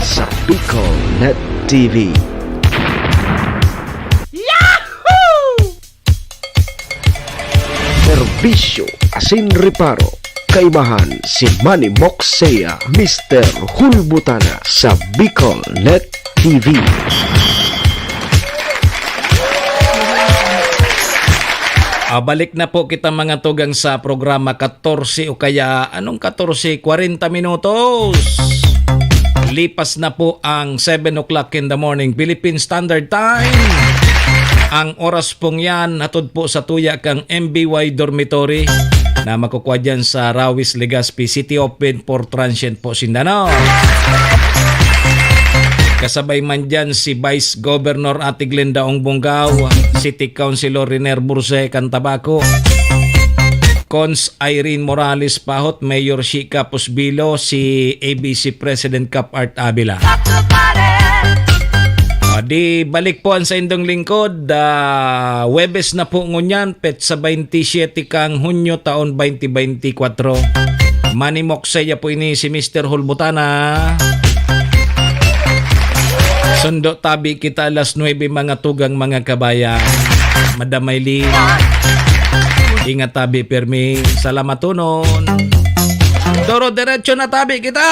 sa Bicol Net T V. Yahoo! Serbisyo Asin Reparo, kaibahan si Manny Mokseya, Mister Hulbutana sa Bicol Net T V. Ah, balik na po kita, mga tugang, sa programa katorse o kaya anong katorse, kwarenta minutos. Lipas na po ang seven o'clock in the morning, Philippine Standard Time. Ang oras pong yan, hatod po sa tuya kang M B Y Dormitory na makukuha dyan sa Rawis, Legazpi, City Open for Transient po sinda, no? Kasabay man dyan si Vice Governor Ate Glenda Ong Bongao, City Councilor Riner Burse kan Tabaco, Cons Irene Morales Pahot, Mayor Shi Capus Bilo, si A B C President Cap Art Avila. Ah, di balik po ang saindong lingkod. Ah, Huwebes na po ngunyan, petsa twenty-seven kang Hunyo, taon twenty twenty-four. Manny Mokseya po ini, si Mister Hulbutana. Sundo tabi kita alas nuebe, mga tugang, mga kabayan. Madam Maylin, ingat tabi pirmi. Salamaton. Doro-derecho na tabi kita.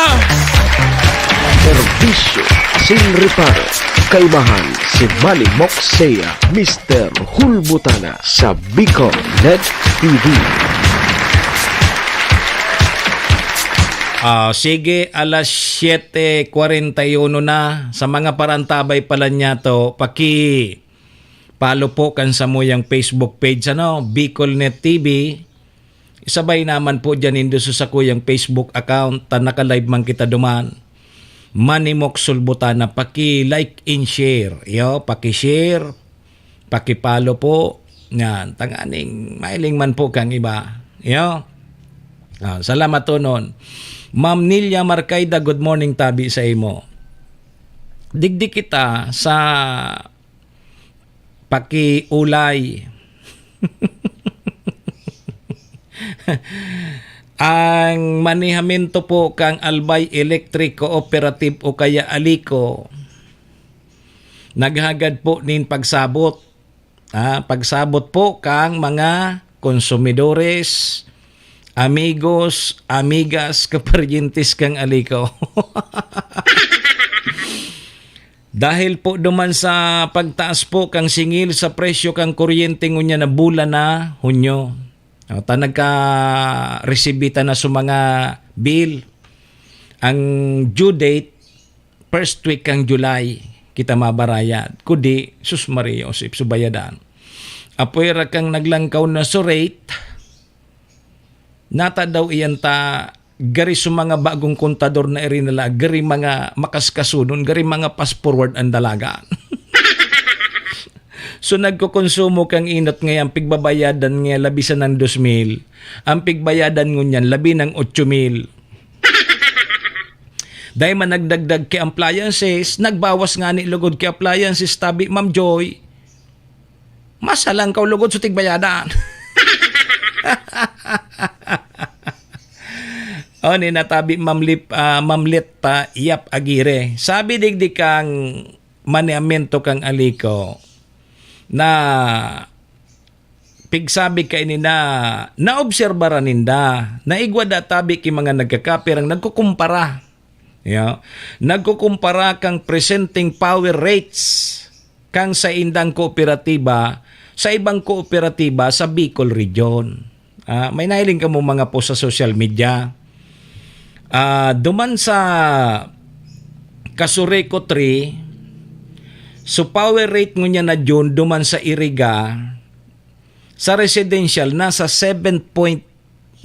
Serbisyo Asin Reparo, kaibahan si Manny Mokseya, Mister Hulbutana sa Bicol Net T V. Ah, sige, alas siyete kwarenta y uno na. Sa mga parantabay pala niya to, paki-follow po kan samuyang Facebook page, ano, Bicol Net T V. Isabay naman po dyan nindo sa sakuyang Facebook account, ta naka-live man kita duman. Manny Mok Sulbutana, paki-like and share. Yo, paki-share, paki-follow po. Yan, tanganing mahiling man po kang iba. Yo. Ah, salamaton. Ma'am Nilia Marcaida, good morning, tabi sa imo. Digdi kita sa pakiulay. Ang manehamento po kang Albay Electric Cooperative o kaya ALECO, naghagad po nin pagsabot. Ah, pagsabot po kang mga konsumidores, amigos, amigas, kaparyentes kang ALECO. Dahil po duman sa pagtaas po kang singil sa presyo kang kuryente ngunyan na bulan na Hunyo. No, ta nagka-resibi ta na sa mga bill. Ang due date, first week kan July, kita mabarayad. Kudi, sus Maria Josep, subayadan. Apoy ra kang naglangkaw na sa rate, nata daw iyan ta gari sa mga bagong kontador na irinala, gari mga makaskasunon, gari mga fast forward ang dalagan. So, nagkokonsumo kang inot ngayon, pigbabayadan ngayon, labi sana ng dos mil. Ang pigbayadan ngunyan, labi ng otso mil. Dahil man nagdagdag ki appliances, nagbawas nga ni lugod ki appliances, tabi, Ma'am Joy. Mas halang ka lugod sa tigbayadan. O, ni natabi, Ma'am Lip-, ah, Ma'am Letta Yap Aguirre. Sabi digdi kang maneamento kang Alico na pigsabi kaini na naobserbaran ninda, naigwa da tabi ki mga nagkakapirang nagkukumpara. Yeah. Nagkukumpara kang presenting power rates kang sa indang kooperatiba sa ibang kooperatiba sa Bicol Region. Ah, may nahiling kamo mga post sa social media. Ah, duman sa Casureco three, so power rate ngunyan na June, duman sa Iriga, sa residential, nasa seven point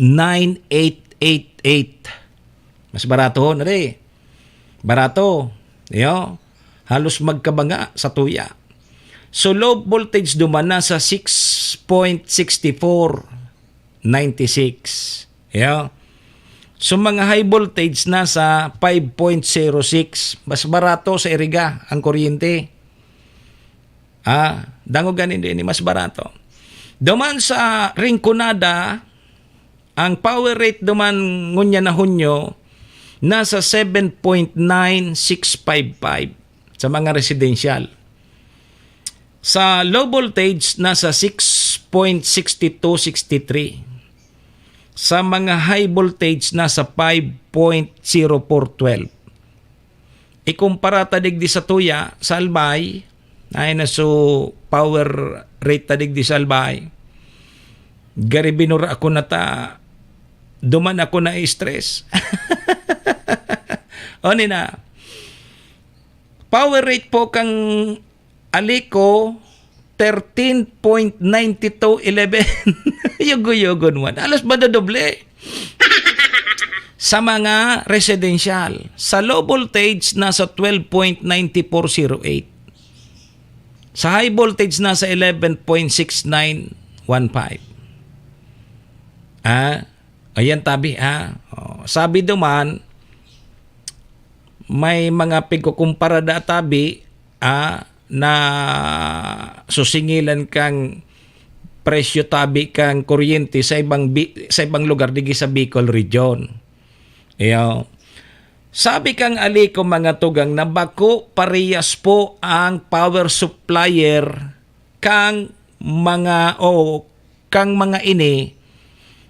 nine eight eight eight. Mas barato, nari. Barato. Yo. Halos magkabanga sa tuya. So, low voltage duman, nasa six point six four nine six. Yo. So, mga high voltage, nasa five point zero six. Mas barato sa Iriga ang kuryente. Ah, dangogan nindo ini, mas barato. Duman sa Rinconada, ang power rate duman ngunyan na Hunyo, nasa seven point nine six five five sa mga residential. Sa low voltage, nasa six point six two six three. Sa mga high voltage, nasa five point zero four twelve. Ikumpara ta digdi sa tuya, sa Albay, ay na so power rate ta digdi sa Albay. Gari binura ako na ta, duman ako na-stress. O, ni na, power rate po kang Alico, thirteen point nine two eleven. Yugo-yugon man. Halos madodoble. Sa mga residential. Sa low voltage, nasa twelve point nine four zero eight. Sa high voltage, nasa eleven point six nine one five. Ah, ayan tabi, ah. Oh, sabi duman, may mga pigkukumpara da tabi, ah, na susingilan kang presyo tabi kang kuryente sa ibang bi-, sa ibang lugar digdi sa Bicol Region. Iyo. Sabi kang Alico, mga tugang, na bako parehas po ang power supplier kang mga, o kang mga ini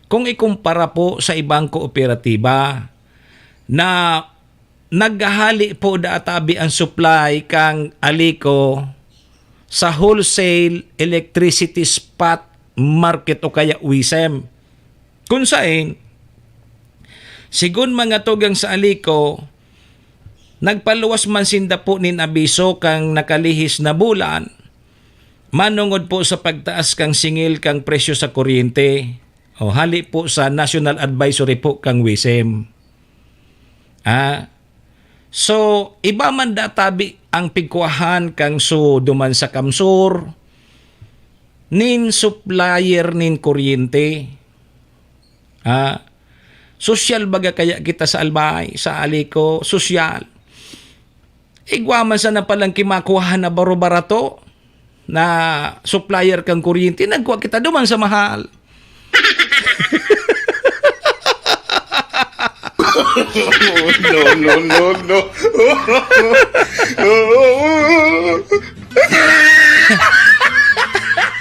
kung ikumpara po sa ibang kooperatiba na naghahali po da tabi ang supply kang Alico sa wholesale electricity spot market o kaya WESM. Kun saen, sigon mga tugang sa Alico, nagpaluwas man sinda po nin abiso kang nakalihis na bulan, manongod po sa pagtaas kang singil kang presyo sa kuryente, o hali po sa National Advisory po kang WESM. Ah, so, iba man da tabi ang pigkuahan kang so duman sa CamSur, nin supplier nin kuryente. Ah, sosyal baga kaya kita sa Albay, sa Alico, sosyal. Igwa man sana palang kimakuha na baro-barato na supplier kang kuryente, nagkuha kita duman sa mahal. No, no, no, no.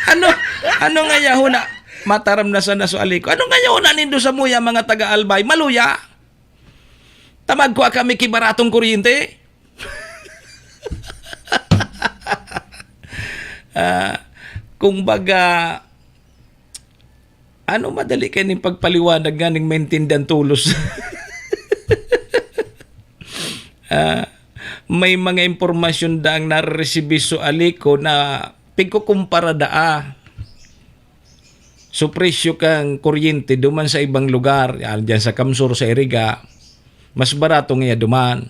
Ano? Ano nga yaho na? Mataram na sana so Alico. Ano nga yaho na nindo sa muya, mga taga-Albay? Maluya? Tamagkua kami ki baratong kuryente? Ah, kung baga, Ano madali kaining pagpaliwanag nganing maintindihan tolos? Ah, may mga impormasyon daang nareresibi so Alico na pigkukumpara daa. So, presyo kan kuryente duman sa ibang lugar, yan, diyan sa Kamsur, sa Iriga, mas barato ngaya duman.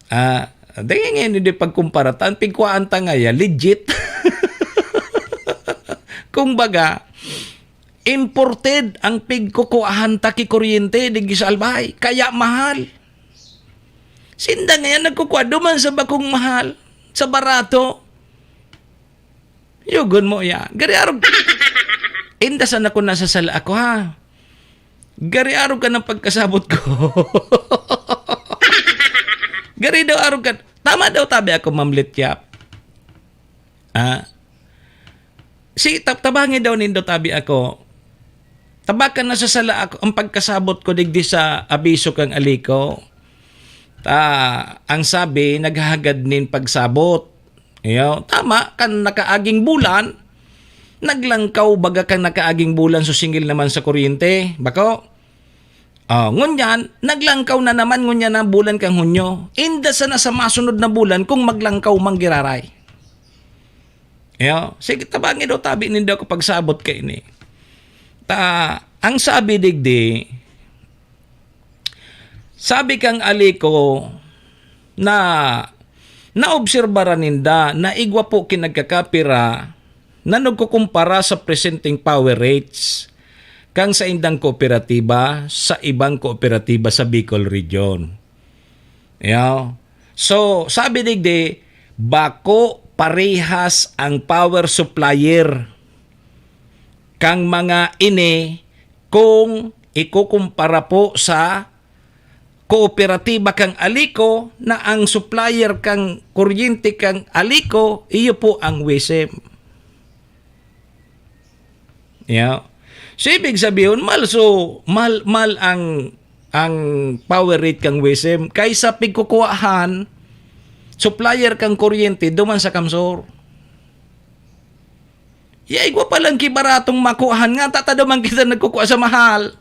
Ah, dai ngaya nindo pagkumpara ta, an pigkuhaan ta ngaya, legit. Kumbaga, imported ang pigkukuhaan ta ki kuryente digdi sa Albay, kaya mahal. Sinda ngayan nagkukua duman sa bakong mahal, sa barato. Yugon mo ya. Gari arog. Inda sana ko nasasala ako, ha? Gari arog ka ng pagkasabot ko. Gari daw arog ka. Tama daw tabi ako, Ma'am Lityap. Ah, si tab-, tabangi daw nindo tabi ako. Tabakan nasasala ako ang pagkasabot ko digdi sa abiso kang Alico. Ta, ang sabi, naghahagad nin pagsabot. Iyo, tama, kan nakaaging bulan, naglangkaw baga kan nakaaging bulan so singil naman sa kuryente. Bako? Oh, ngunyan, naglangkaw na naman ngunyan ang bulan kang Hunyo. Inda sana sa masunod na bulan kung maglangkaw man giraray. Iyo, sige, tabangi daw tabi nindo ako pagsabot kaini. Ta, ang sabi digdi, sabi kang Alico na naobserbaran ninda na igwa po ki nagkakapira na nagkukumpara sa presenteng power rates kan saindang kooperatiba sa ibang kooperatiba sa Bicol Region. Yaw. So, sabi digdi, bako parehas ang power supplier kang mga ini kung ikukumpara po sa kooperatiba kang Alico na ang supplier kang kuryente kang Alico, iyo po ang WESM. Yeah. So, ibig sabihin, mal, so, mal, mal ang, ang power rate kang WESM kaysa pigkukuhaan, supplier kang kuryente duman sa Kamsor. Ya, igwa pa lang ki baratong makuhaan nga, tata duman kita nagkukua sa mahal.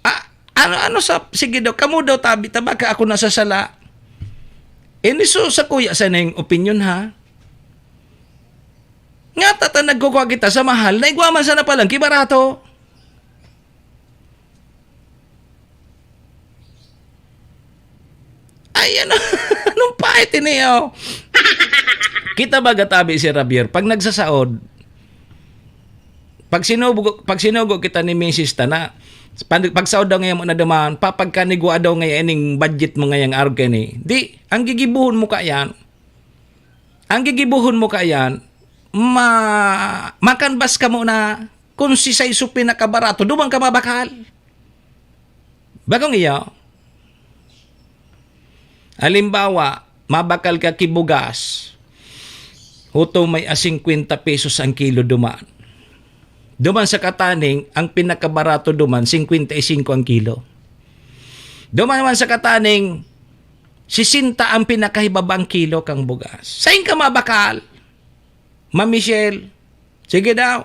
Ah, ano, ano sa, sige daw, kamo daw tabi ta, baka ako nasasala. Ini so, sa kuya sa ning opinyon, ha? Nga tata nagkukua kita sa mahal, na igwa man sana palang ki barato. Ay, ano? Anong pait ini, oh? Kita baga tabi si Javier, pag nagsasaod, pag sinugo, pag sinugo kita ni misis ta na, pag, pagsaod daw ngayon mo na duman, papagkanigwa daw ngayon ining budget mo ngayang araw kaini. Di, ang gigibuhon mo kayan, ang gigibuhon mo kayan, ma-, makanbas ka muna kung si saiso pinakabarato, duman ka mabakal. Bakong iyo, halimbawa, mabakal ka ki bugas, hutong may a singkwenta pesos ang kilo duman. Duman sa kataning, ang pinakabarato duman, singkwenta y singko ang kilo. Duman naman sa kataning, sisenta ang pinakahibabang kilo kang bugas. Sain ka mabakal? Ma'am Michelle, sige daw.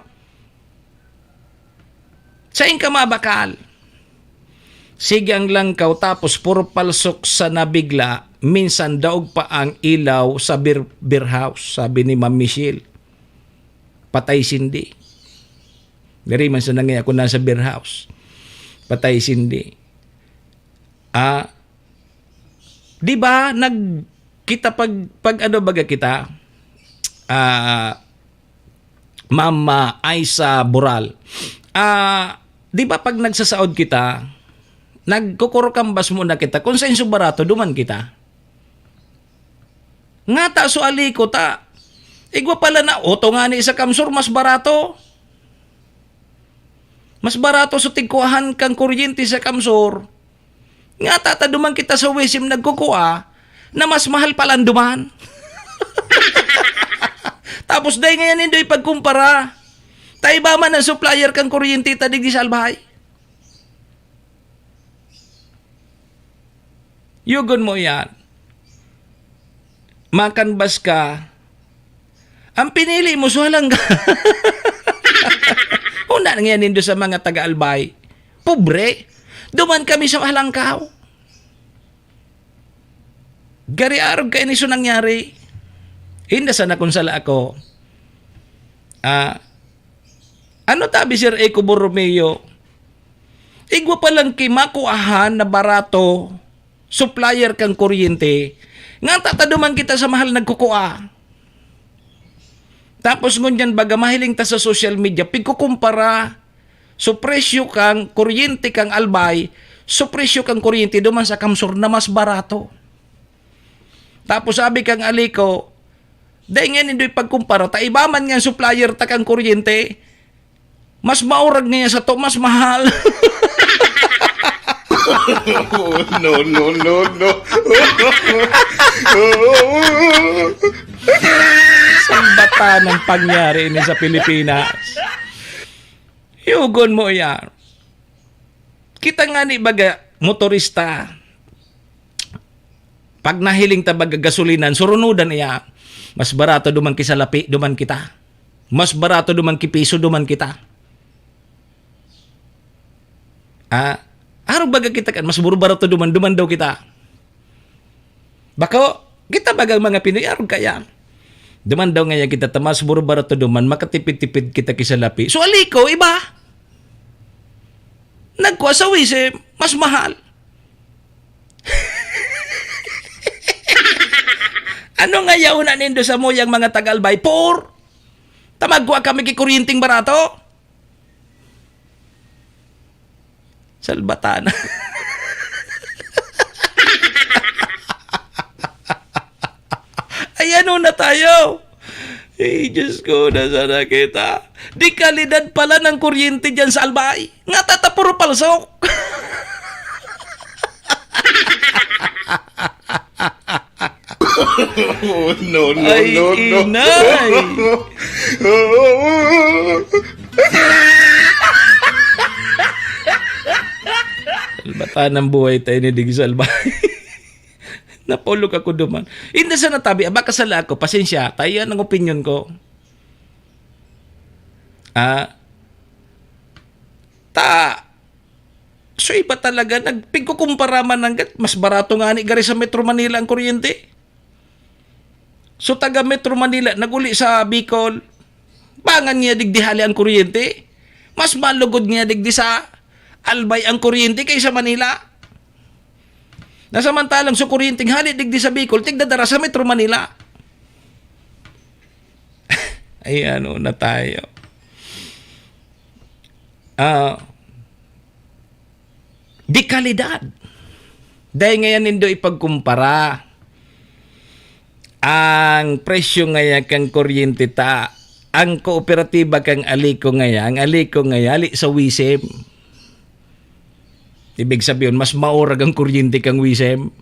Sain ka mabakal? Sige ang langkaw, tapos puro palsok sa nabigla, minsan daog pa ang ilaw sa beer, beer house, sabi ni Ma'am Michelle. Patay sindi. Diri man sa nangya ako nasa beer house. Patay sindi. Ah, di ba, nag-, kita pag, pag ano baga kita? Ah, Ma'am, ah, Aiza Boral. Ah, di ba pag nagsasaod kita, nagkukurukambas muna kita, kung sain so barato, duman kita. Ngata so Alico ta, igwa pala na, oto nga ni sa Kamsur, mas barato. Mas barato so tigkuahan kang kuryente sa Kamsur. Ngata ta duman kita sa WESM nagkukua, na mas mahal pa lang duman. Tapos dai ngayan nindo ipagkumpara. Ta iba man ang supplier kang kuryente ta digdi sa Albay. Yugon mo yan. Makanbas ka, Ang pinili mo, so halangga. Una na ngayon nindo sa mga taga-Albay. Pobre. Duman kami sa halangkaw. Gari arog kaini so nangyari. Inda sana kung sala ako. Ah, ano tabi, Sir Eco Borromeo? Igwa pa lang ki makuahan na barato, supplier kan kuryente, nga tataduman kita sa mahal nagkukua. Tapos ngunyan baga mahiling ta sa social media, pigkukumpara so presyo kan kuryente kan Albay, so presyo kan kuryente duman sa Kamsur na mas barato. Tapos sabi kan ali ko, "Dai nga nindo ipagkumpara, ta iba man nga supplier ta kan kuryente, mas maurag niya sa to, mas mahal." No, no, no, no. Salbatan ang pangyari ini sa Pilipinas. Yugon mo yan. Kita nga ni baga, motorista, pag nahiling ta baga gasolinan, surunudan niya, mas barato duman ki salapi, duman kita. Mas barato duman ki piso, duman kita. Ah, arog baga kita kan, mas buro barato duman, duman daw kita. Bako, kita bagang mga Pinoy, arog kaya. Duman daw ngayon kita ta mas buro barato duman, makatipid-tipid kita ki salapi. So, aliko, iba. Nagkuha sa wise, mas mahal. Ano nga yaon na nindo sa muyang mga taga-Albay? Poor! Ta magkuha kami ki kuryenteng barato? Salbatan. Ay, ano na tayo? Ay, Diyos ko, nasa na kita? Di kalidad pala ng kuryente dyan sa Albay. Nga tatapuro palsok. Oh, no, no, Ay, no, no. inay! Salbatan ang buhay tayo ni Digis Albay. Napulog ako duman. Hindi sa natabi, baka sala ako, pasensya, tayo yan ang opinion ko. Ah, ta, so iba talaga, nagpigkukumpara man hanggat mas barato nga ni gari sa Metro Manila ang kuryente. So taga Metro Manila, naguli sa Bicol, bangan niya digdi hali ang kuryente. Mas malugod niya digdi sa Albay ang kuryente kaysa Manila. Na samantalang so kuryenteng hali digdi sa Bicol, tigdadara sa Metro Manila. Ay, ano na tayo? Ah, di kalidad. Dahil ngayon nindo ipagkumpara ang presyo ngaya kan kuryente ta, ang kooperatiba kan Alico ngaya, ang Alico ngaya, ali sa WISM. Ibig sabihin, mas maurag ang kuryente kan WISM.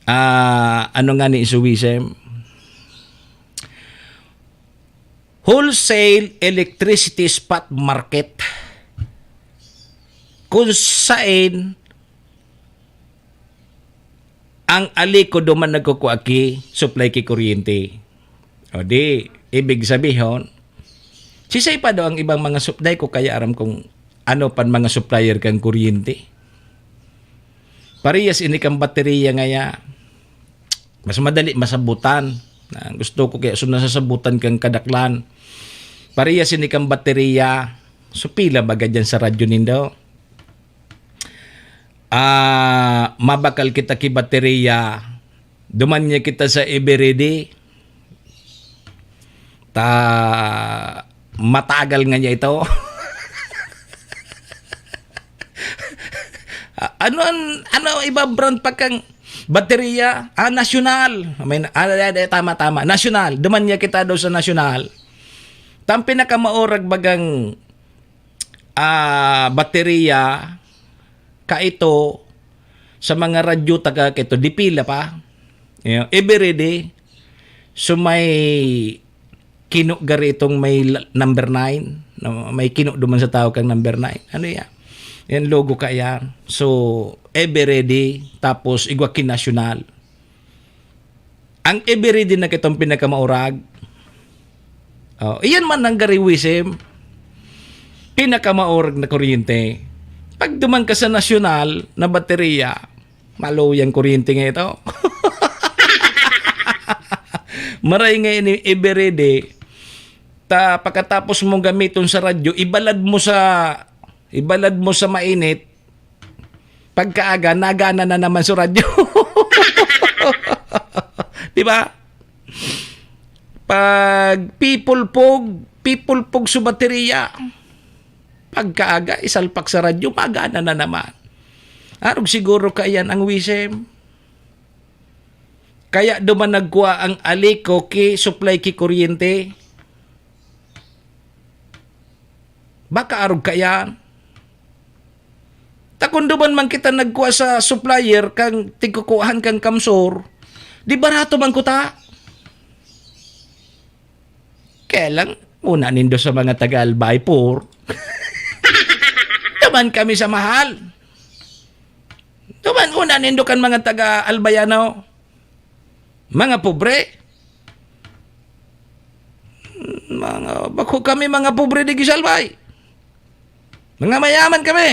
Ah, ano nga ni sa WISM? Wholesale Electricity Spot Market, kung sain ang Alico duman nagkukua ki supply ki kuryente. O di, ibig sabihon, sisay pa daw ang ibang mga sup-, dai ko kaya aram kung ano pan mga supplier kan kuryente. Parehas ini kan baterya ngaya. Mas madali masabutan. Na gusto ko kaya so nasasabutan kang kadaklan. Parehas ini kan baterya. So pila baga dyan sa radyo nindo? Ah, mabakal kita ki baterya. Duman niya kita sa Eveready. Ta matagal nga niya ito. Ah, ano an, ano iba brand pa kang baterya? Ah, National. May, ah, ah, ah, tama, tama. National. Duman niya kita daw sa National. Tang pinakamaurag bagang, ah, baterya, kaito, sa mga radyo taga kaito, di pila pa. Yung Eveready, so may kino gari itong may la-, number nine, no? May kino duman sa tao kang number nine. Ano yan? Yan logo ka yan. So, Eveready, tapos igwa ki National. Ang everyday na kitong pinakamaurag. Oh, iyan man ang gariwism. Pinakamaurag na kuryente. Pag duman ka sa nasyonal na baterya, maluyang kuryente nga ito. Maray nga ini everyday, ta pagkatapos mong gamiton sa radyo, ibalad mo sa, ibalad mo sa mainit, pagkaaga, nagana na naman sa radyo. Di ba? Pag pipulpog, pipulpog sa baterya. Pagkaaga, isalpak sa radyo, magana na naman. Arog siguro kaiyan ang wisem. Kaya duman nagkua ang Alico ki supply ki kuryente. Baka arog kaiyan. Ta kun duman man kita nagkua sa supplier kan tigkukuhaan kan Kamsor, di barato man kuta. Kaya lang, una nindo sa mga taga Albay, poor. Duman kami sa mahal. Duman, una nindo kan mga taga Albayano. Mga pobre. Mga, bako kami mga pobre di sa Albay. Mga mayaman kami.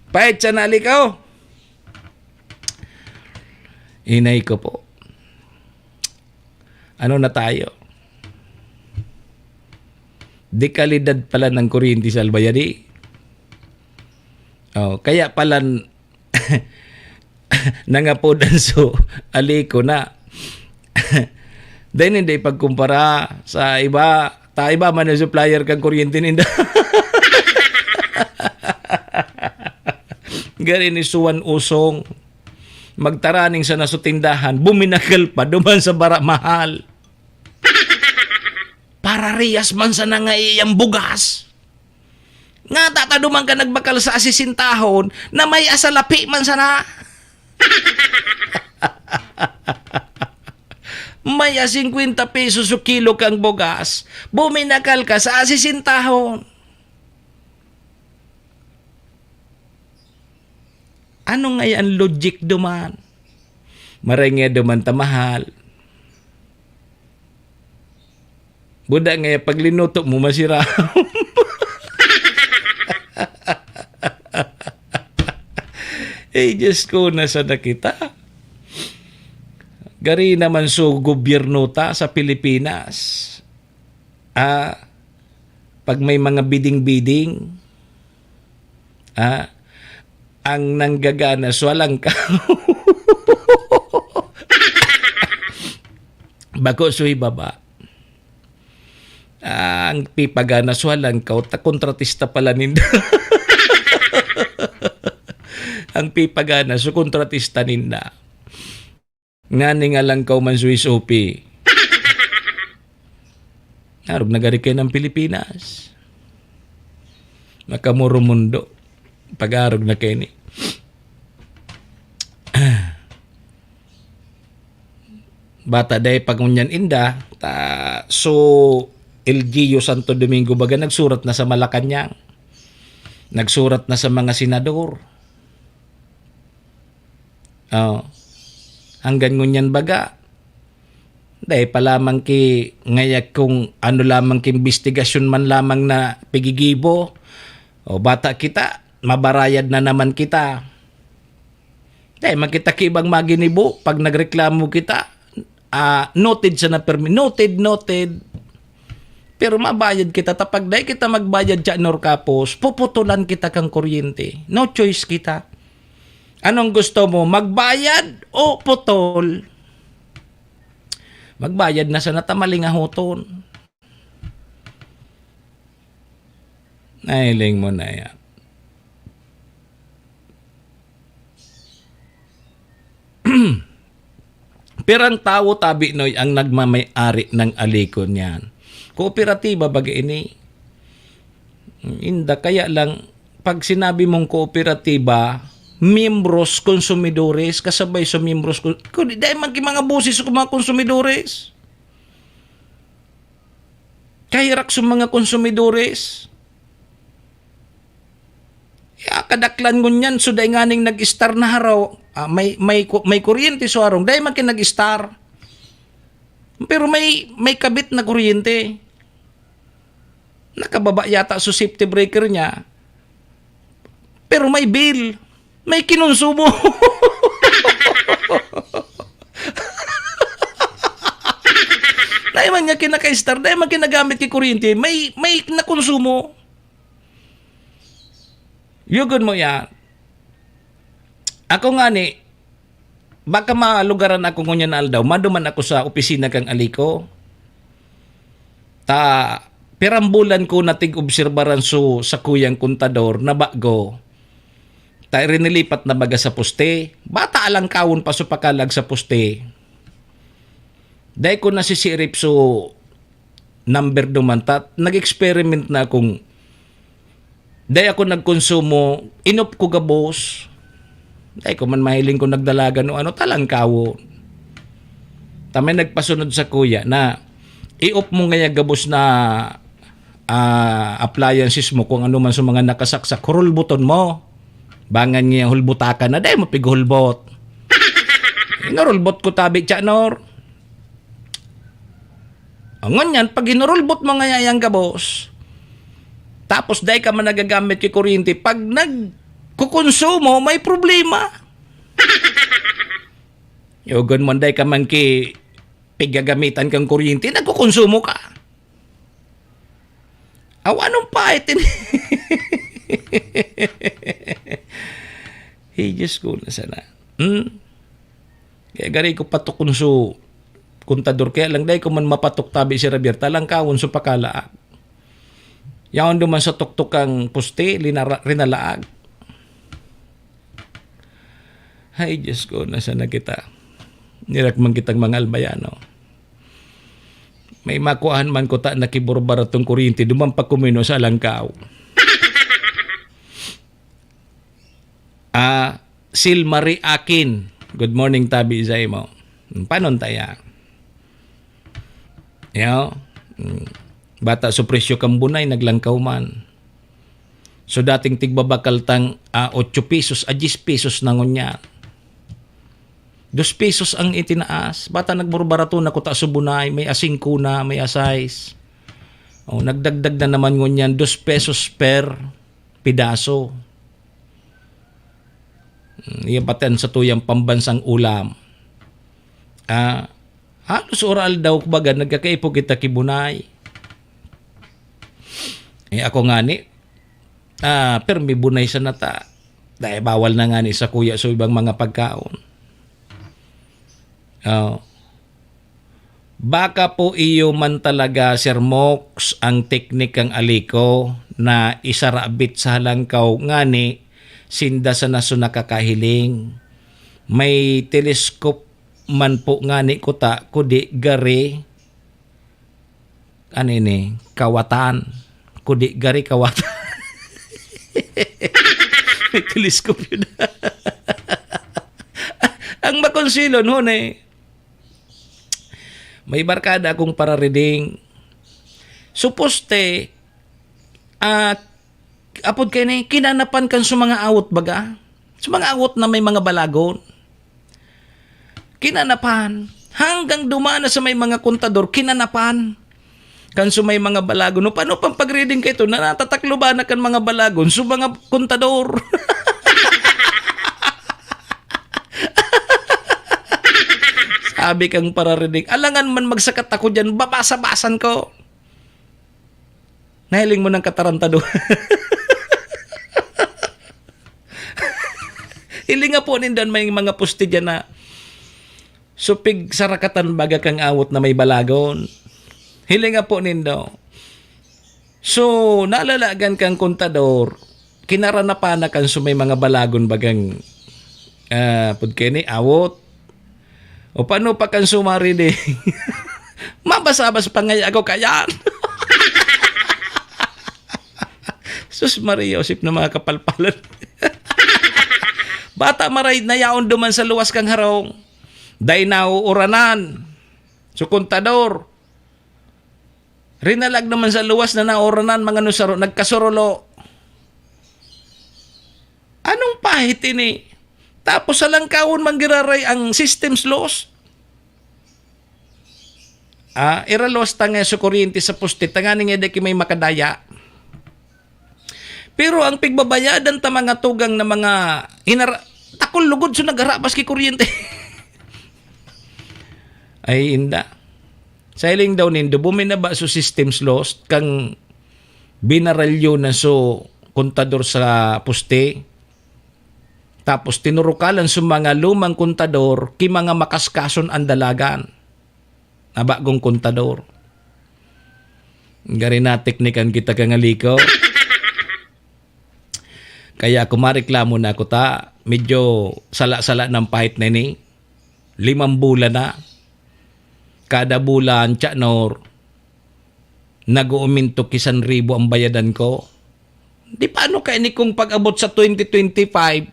Pahit sa nali ko. Inay ko po. Ano na tayo? Dekalidad pala ng kuryente sa Albayani. Oh, kaya pala n-, nangapodan so, Alico na. Dahil hindi pagkumpara sa iba, ta iba man ang supplier kang kuryente ninda. Gari ni Suan Usong, magtaraning sa naso tindahan, buminakal pa, duman sa bara mahal. Parariyas man sana nga iyang bugas. Nga tataduman ka nagbakal sa asisintahon na may asalapi man sana. May a singkwenta pesos o kilo kang bugas, buminakal ka sa asisintahon. Ano nga yan logic duman? Maray nga duman ta mahal. Buda nga yan, paglinuto mo, masira. Eh, Diyos ko, nasa na kita? Gari naman so gobyerno ta sa Pilipinas. Ah, pag may mga bidding-bidding, ah, ang nanggagana, swalang ka. Bako so ibaba. Ah, ang pipagana, swalang ka, ta kontratista pala ninda. Ang pipagana, so kontratista ninda. Ngani nga lang kaw man Swiss Opi. Arog na gari kayo ng Pilipinas. Makamuro mundo. Pag-arog na kayo ni. Bata day pag ngunyan inda, ta, so, L G U Santo Domingo baga nagsurat na sa Malacañang. Nagsurat na sa mga senador. Oh. Hanggang ngunyan baga, dai pa lamang ki, ngaya kung ano lamang ki imbestigasyon man lamang na pigigibo, o bata kita, mabarayad na naman kita. Dai man kita ki ibang maginibo, pag nagreklamo kita, ah, noted sa na permi-, noted, noted. Pero mabayad kita, ta pag dai kita magbayad sa Norcapos, puputulan kita kang kuryente. No choice kita. Anong gusto mo, magbayad o putol? Magbayad na sana ta malingahoton. Nahiling mo na yan. Pirang tawo, tabi, Noy, ang nagmamay-ari ng Alico niyan? Kooperatiba baga ini. Inda, kaya lang, pag sinabi mong kooperatiba, miyembros, konsumidores, kasabay sa miyembros, kun-, kundi dahil man ki mga boses sa mga konsumidores. Kahirak sa mga konsumidores. Ya, kadaklan ngunyan, so dai nganing nag-star na haraw. Ah, may, may ku-, may kuryente so harong, dai man kayo nag-star. Pero may, may kabit na kuryente. Nakababa yata so safety breaker niya. Pero may bill. May kinonsumo. Dai man niya kinaka-star, dai man kinagamit ki kuryente, may, may nakonsumo. Yugon mo yan. Ako ngani, baka malugaran ako ngunyan na aldaw, maduman ako sa opisina kang ali ko. Ta, pirang bulan ko natig-obserbaran so sakuyang kontador na bago. Ta, rinilipat na baga sa poste. Bata alangkawon pa so pakalag sa poste. Dai ko nasisirip so number duman ta. Nag-experiment na akong dai ako nagkonsumo, inop ko gabos. Dai ko man mahiling kung nagdalagan o ano, talangkawo. Ta may nagpasunod sa kuya na, "I-off mo ngaya gabos na, ah, appliances mo, kung ano man sa mga nakasaksak, hurulbuton mo. Bangan niya hulbutakan na, dai mo pigulbot." Inurulbot ko tabi, Chanor. Ngunyan, pag hinurulbot mo ngaya yang gabos, tapos dai ka man nagagamit ki kuryente, pag nagkukonsumo, may problema. Yugon mo, dai ka man ki pigagamitan kang kuryente, nagkukonsumo ka. Aw, anong pait ini? Hey, Diyos ko, na sana. Hmm? Kaya gari ko patukon so kontador. Kaya lang, dai ko man mapatok tabi si Javier. Talangkawon so pakalaag. Yaon duman sa tuktok ang poste, linara-, rinalaag. Ay, Diyos ko, nasa na kita? Nirak man kitang mga albayano. May makuahan man ko ta nakiburbaratong kuryente, duman pa kumino sa alangkaw. Ah, Sil Marie Akin. Good morning, tabi sa imo. Panon taya? Yo? Mm. Bata, so presyo kang bunay, naglangkaw man. So, dating tigbabakal tang, ah, otso pesos, a diyes pesos na ngunyan. Dos pesos ang itinaas. Bata, nagburbarato na kuta so bunay, may asingko na, may asais. Oh, nagdagdag na naman ngunyan, dos pesos per pidaso. Hmm, iya pati an satuyang pambansang ulam. Ah, halos oral daw, kumbaga, nagkakaipon kita ki bunay. Eh, ako ngani, ah, permi bunay sana ta. Dahil bawal na ngani sa kuya so ibang mga pagkaon. Oh. Baka po iyo man talaga, Sir Mox, ang teknik kan ali ko na isarabit sa halangkaw ngani sinda sana so nakakahiling. May telescope man po ngani kuta, kudi gari, ano ini, kawatan. Kudi gari kawatan. May telescope yun. Ang makonsilon, hon eh. May barkada akong parariding. Suposte, ah, apod kaini, kinanapan kan sa mga awot baga. Sa mga awot na may mga balagon. Kinanapan. Hanggang dumana sa may mga kontador, kinanapan. Kan sa may mga balagon. No, paano pang pag-reading kayo ito? Na natatakloban na kan mga balagon. Sa mga kontador. Sabi kang parariding, "Alangan man magsakat ako dyan, babasa-basan ko." Nahiling mo ng katarantado. Hiling nga po nindo an may mga poste dyan na supig sarakatan baga kang awot na may balagon. Hiling nga po nindo. So, nalalagan kang kontador, kinaranapan na kan so may mga balagon bagang, ah, pud kini, awot. O paano pa kan sumari di? Mabasa-bas pa nga ako kayan. Sus Maria, Josep na mga kapalpalan. Bata maray na yaon duman sa luwas kang harong. Dai nauuranan. So, kontador, rinalag naman sa luwas na nauranan, mga nusaro, nagkasurulo. Ay, tini. Tapos sa langkawon man giraray ang systems loss. Ah, iralos ta nga sa kuryente sa poste, tanganing nga di ki may makadaya. Pero ang pigbabayadan ta mga tugang na mga inara-, takol lugod so nagarabas ki kuryente. Ay, inda. Sa hiling daw nindo, buminaba so systems loss kang binaralyo na so kontador sa poste. Tapos tinurukalan sa mga lumang kontador ki mga makaskason an dalagan na bagong kontador. Gari na teknikan kita kangaliko. Kaya kumareklamo na ako ta, medyo sala-sala ng pahit na ini. Limang bulan na. Kada bulan, Chatnor, nag-uuminto ki san ribo ang bayadan ko. Di paano kaini kung pag-abot sa twenty twenty-five,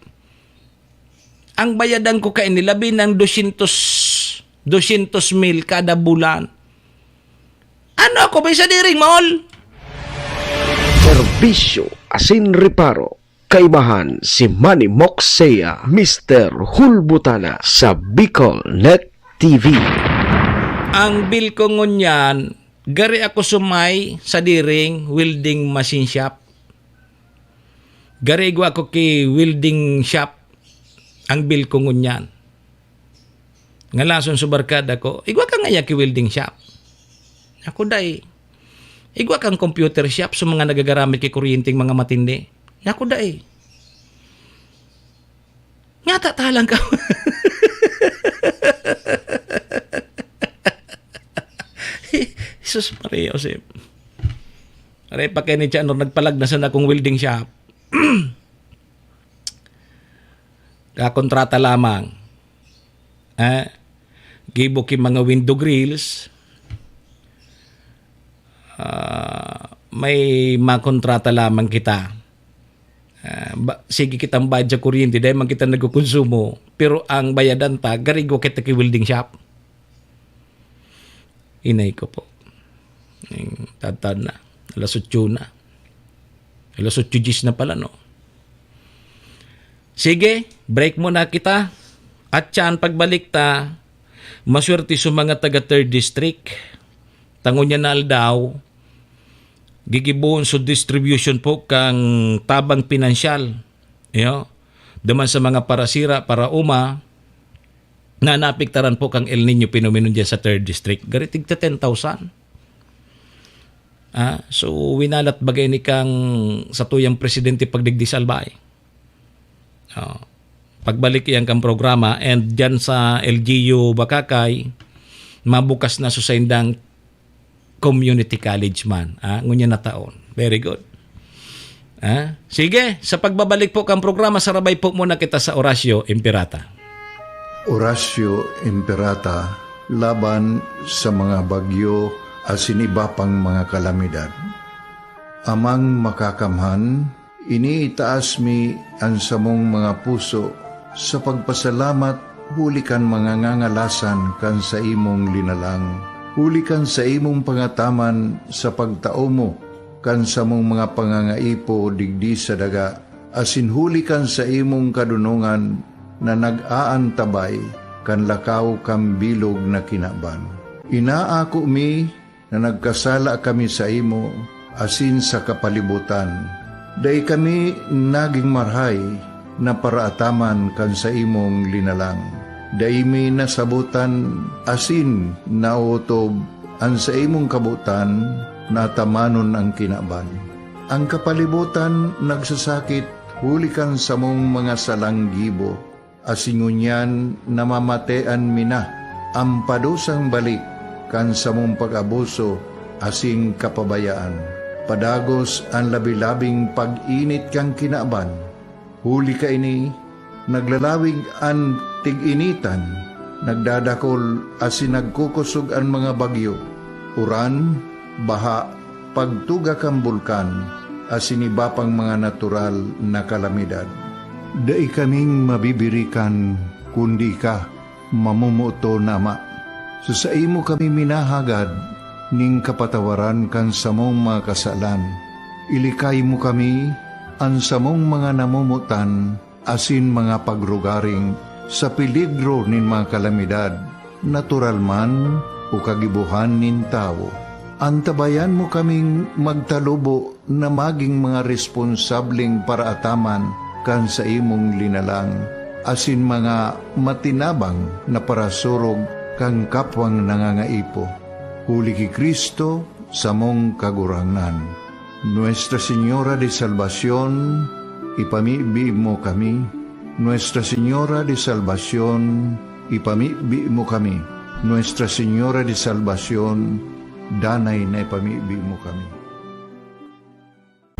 ang bayadan ko kaini labi ng dosyentos, dosyentos mil kada bulan. Ano ako, may sadiring mall? Serbisyo asin reparo. Kaibahan si Manny Moxea, Mister Hulbutana sa Bicol Net T V. Ang bill ko ngunyan, gari ako sumay sa diring welding machine shop. Gari igwa ko ki welding shop ang bill ko ngunyan. Ngalason sa barkada ko, "Igwa ka ngaya ki welding shop?" Ako, "Dai." "Igwa kang computer shop sa mga nagagaramit ki kuryenteng mga matindi?" Ako, "Dai." Ngata talang ka. Jesus Maria Joseph. Aray pa kayo ni Chanor, nagpalag na sana akong welding shop. Kakontrata lamang. Eh, gibo ki mga window grills. Ah, may makontrata lamang kita. Ah, ba, sige kitang bayad sa kuryente, dahil man kita nagkukonsumo. Pero ang bayadan ta, garigo kita ki welding shop. Inay ko po. Ning tadtad na. Alas otso na. Alas otso diyes na pala, no? Sige, break muna kita. At yan, pagbalik ta, maswerte sa mga taga Third District. Tangon niya na aldaw, gigibohon sa distribution po kang tabang pinansyal. Yo, duman sa mga parasira, paraoma, na naapektaran po kang El Nino phenomenon dyan sa Third District. Gari tigta ten thousand. Ah, so, winalat bagay ni kang satuyang presidente pagdigdi sa albay. Oh, pagbalik iyan kang programa, and dyan sa L G U Bacacay, mabukas na sa saindang community college man, ah, ngunyan na taon. Very good. Ah, sige, sa pagbabalik po kang programa, sarabay po muna kita sa Orasyo Imperata. Orasyo Imperata laban sa mga bagyo asin iba pang mga kalamidad. Amang Makakamhan, iniitaas mi an samong mga puso sa pagpasalamat huli kan mga ngangalasan kan saimong linalang, huli kan saimong pangataman sa pagtao mo kan samong mga pangangaipo digdi sa daga, asin huli kan saimong kadonongan na nag-aantabay kan lakaw kan bilog na kinaban. Inaako mi na nagkasala kami saimo asin sa kapalibotan. Dai kami nagin marahay na paraataman kan saimong linalang. Dai mi nasabotan asin naotob an saimong kabotan na atamanon an kinaban. An kapalibotan nagsasakit huli kan samong mga salang gibo, asin ngunyan namamatean mi na an padusang balik kan samong pag-abuso asin kapabayaan. Padagos an labi-labing pag-init kan kinaban. Huli kaini, naglalawig an tig-initan, nagdadakol asin nagkukosog an mga bagyo, uran, baha, pagtuga kan bulkan, asin iba pang mga natural na kalamidad. Dai kaming mabibirikan, kundi ika, mamomoton na Ama. Sa saimo kami minahagad ning kapatawaran kan samong mga kasalan. Ilikay mo kami, an samong mga namomotan, asin mga pagrugaring sa peligro nin mga kalamidad, natural man o kagibohan nin tawo. Antabayan mo kaming magtalubo na magin mga responsableng paraataman kan saimong linalang, asin mga matinabang na parasurog kan kapwang nangangaipo. Huli ki Cristo, samong Kagurangnan. Nuestra Señora de Salvacion, ipamibi mo kami. Nuestra Señora de Salvacion, ipamibi mo kami. Nuestra Señora de Salvacion, danay na ipamibi mo kami.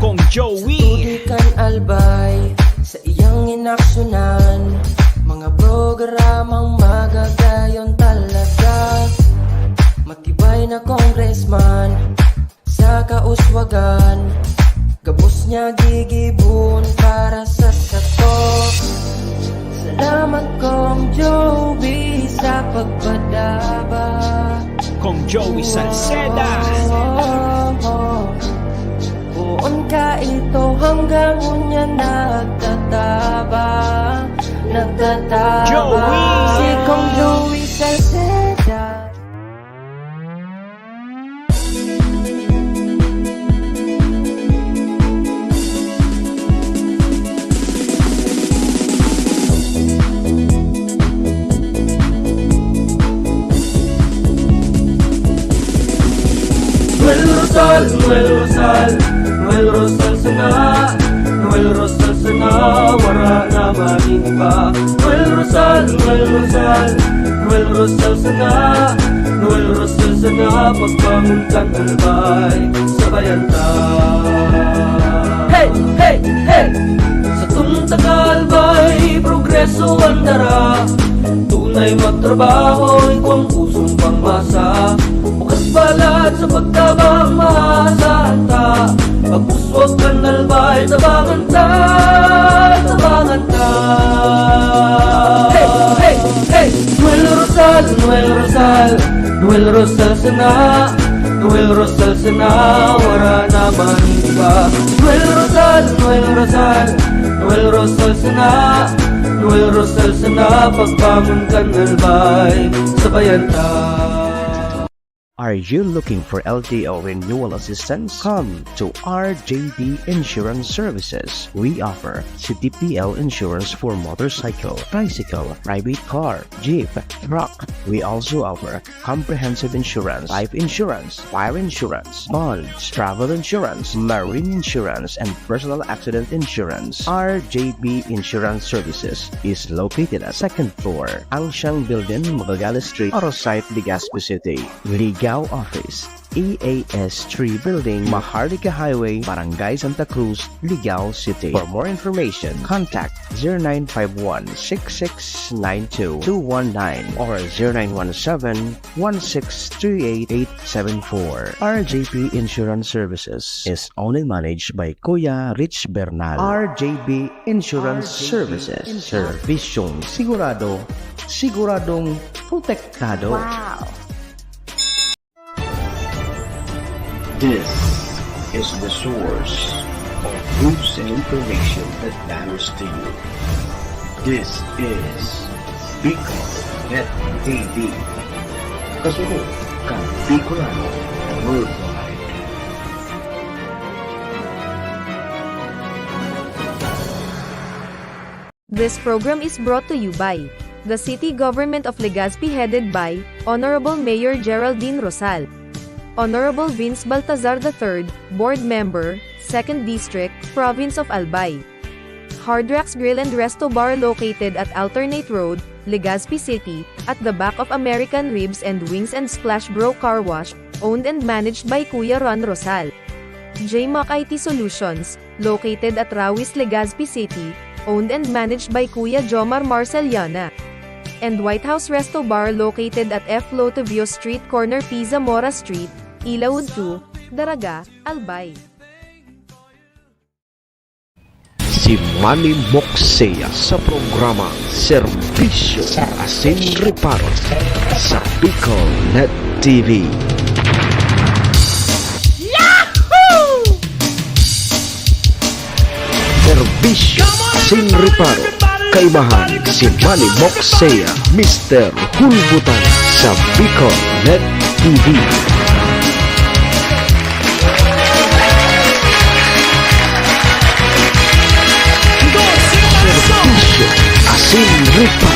Kong Joey. Tubig kan Albay sa iyang inaksyonan. Mga programang magagayon talaga. Matibay na congressman sa kauswagan. Gabos niya gigibon para sa sato. Salamat, Kong Joey, sa pagpadaba. Kong Joey Salceda. Poon ka ito hanggang unya nagtatabang, nagtatabang. Joey! Si Kong Joey Salceda. Noel Rosal, Noel Rosal, Noel Rosal sana, Noel Rosal sana, wara na maning iba. Noel Rosal, Noel Rosal, Noel Rosal sana, Noel Rosal sana, pagbangon kan Albay, sabayan ta. Hey, hey, hey! Satong taga-Albay, progreso an dara. Tunay magtrabaho, igwang pusong pangmasa. Bukas palad sa pagtabang, maasahan ta. Pag-uswag kan Albay, tabangan ta, tabangan ta. Hey, hey, hey! Noel Rosal, Noel Rosal, Noel Rosal sana, Noel Rosal sana, wara na man iba. Noel Rosal, Noel Rosal, Noel Rosal sana, Noel Rosal sana, pagbangon kan Albay, sabayan ta. Are you looking for L T O renewal assistance? Come to R J B Insurance Services. We offer C T P L insurance for motorcycle, tricycle, private car, jeep, truck. We also offer comprehensive insurance, life insurance, fire insurance, bonds, travel insurance, marine insurance, and personal accident insurance. R J B Insurance Services is located at second floor, Ancient Building, Magallanes Street, Arosite, Legazpi City. Ligao Office, E A S three Building, Maharlika Highway, Barangay Santa Cruz, Ligao City. For more information, contact zero nine five one, six six nine two, two one nine or zero nine one seven, one six three eight, eight seven four. R J P Insurance Services is owned and managed by Kuya Rich Bernal. R J P Insurance Services. Serbisyong sigurado, siguradong protektado. Wow! This is the source of news and information that matters to you. This is Bicol Net T V. Kasunod kan Bicolano Worldwide. This program is brought to you by the City Government of Legazpi, headed by Honorable Mayor Geraldine Rosal, Honorable Vince Baltazar the third, Board Member, Second District, Province of Albay. Hard Rocks Grill and Resto Bar, located at Alternate Road, Legazpi City, at the back of American Ribs and Wings and Splash Bro Car Wash, owned and managed by Kuya Ron Rosal. J Mac I T Solutions, located at Rawis, Legazpi City, owned and managed by Kuya Jomar Marceliana. And White House Resto Bar, located at F Lotovio Street, corner P Zamora Street, Ilaud two, Daraga, Albay. Si Manny Moxea sa programa Serbisyo asin Reparo sa Bicol Net T V. Yahoo! Serbisyo asin Reparo Kaibahan si Manny Moksea, Mister Hulbutan sa Bicol Net T V. Serbisyo, asin ripa.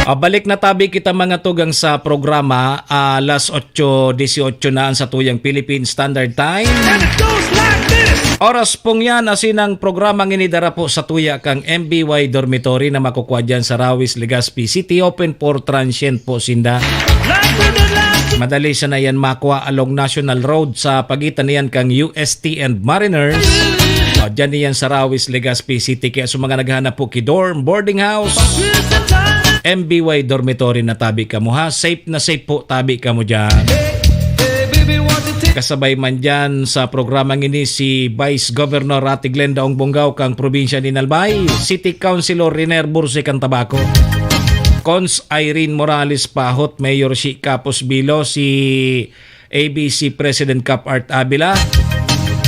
Ah, balik na tabi kita, mga tugang, sa programa. Ah, alas otso dieciocho na ang satuyang Philippine Standard Time. And it goes like this. Oras pong yan, asin ang programa ngini dara po sa tuya kang M B Y Dormitory na makukwa dyan sa Rawis, Legazpi City. Open for transient po sinda. Madali sana yan makwa along National Road sa pagitan niyan kang U S T and Mariners. O, dyan niyan sa Rawis, Legazpi City. Kaya sa mga naghahanap po ki dorm, boarding house, M B Y Dormitory na tabi kamo, ha. Safe na safe po tabi kamo dyan. Kasabay man dyan sa programa ngini si Vice Governor Ate Glenda Ong Bongao kang probinsya nin Albay, City Councilor Riner Burse kang Tabaco, Cons Irene Morales Pahot, Mayor si Capos Bilo, si A B C President Cap Art Avila,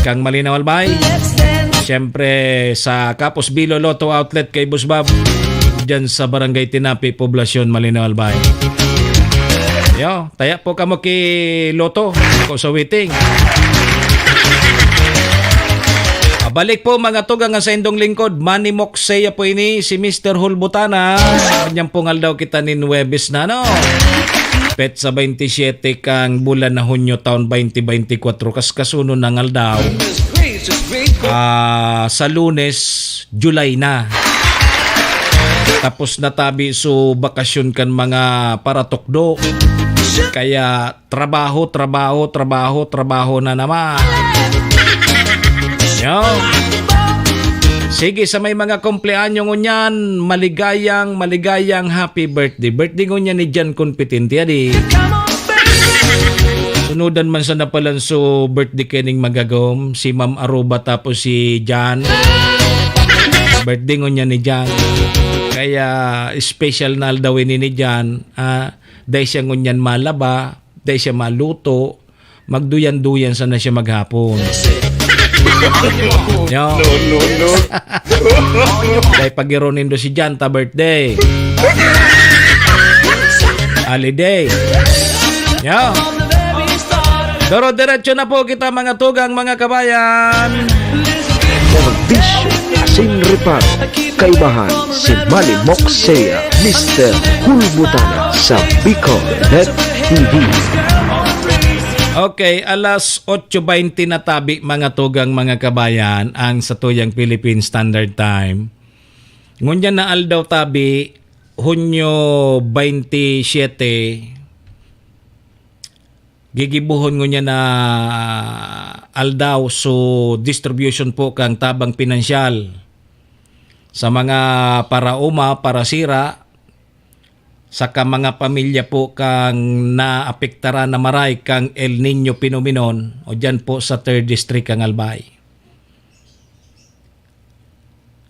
kang Malinaw Albay. Siyempre, sa Capos Bilo Lotto Outlet kay Boss Bob, dyan sa Barangay Tinapi, Poblacion, Malinaw Albay. Yo, taya po kamo ki Lotto, ako sa waiting. Ah, balik po, mga tugang, ang saindong lingkod, Manny Moksea po ini, si Mister Hulbutana. Kanyang pong aldaw kita nin Huwebes na, no? Petsa twenty-siete kang bulan na Hunyo taon twenty twenty-four, kas kasuno ng aldaw. Ah, sa Lunes, July na. Tapos natabi so bakasyon kan mga paratukdo. Kaya trabaho, trabaho, trabaho, trabaho na naman. Yo. Sige, sa may mga kumpleanyo ngunyan, maligayang, maligayang happy birthday. Birthday ngunyan ni Jan Confitente, adi. Sunudan man sana palan so birthday kining magagom, si Ma'am Aruba tapos si Jan. Birthday ngunyan ni Jan. Kaya special na aldaw ini ni Jan. Ah, dahil siya ngunyan malaba, dahil siya maluto, magduyan-duyan sana siya maghapon. Yo. No, no, no. Dahil pag-iro nindo si Jan ta birthday. Holiday. Yo. Pero diretso na po kita, mga tugang, mga kabayan. Serbisyo, asin reparo. Kaibahan si Manny Moksea, Mister Hulbutana sa Bicol Net T V. Okay, alas otso twenty na tabi, mga tugang, mga kabayan, ang satuyang Philippine Standard Time. Ngunyan na aldaw tabi, Hunyo twenty-siete, gigibohon ngunyan na aldaw so distribution po kang tabang pinansyal sa mga paraoma, parasira, saka mga pamilya po kang naapektaran na maray kang El Niño phenomenon o dyan po sa third District kang Albay.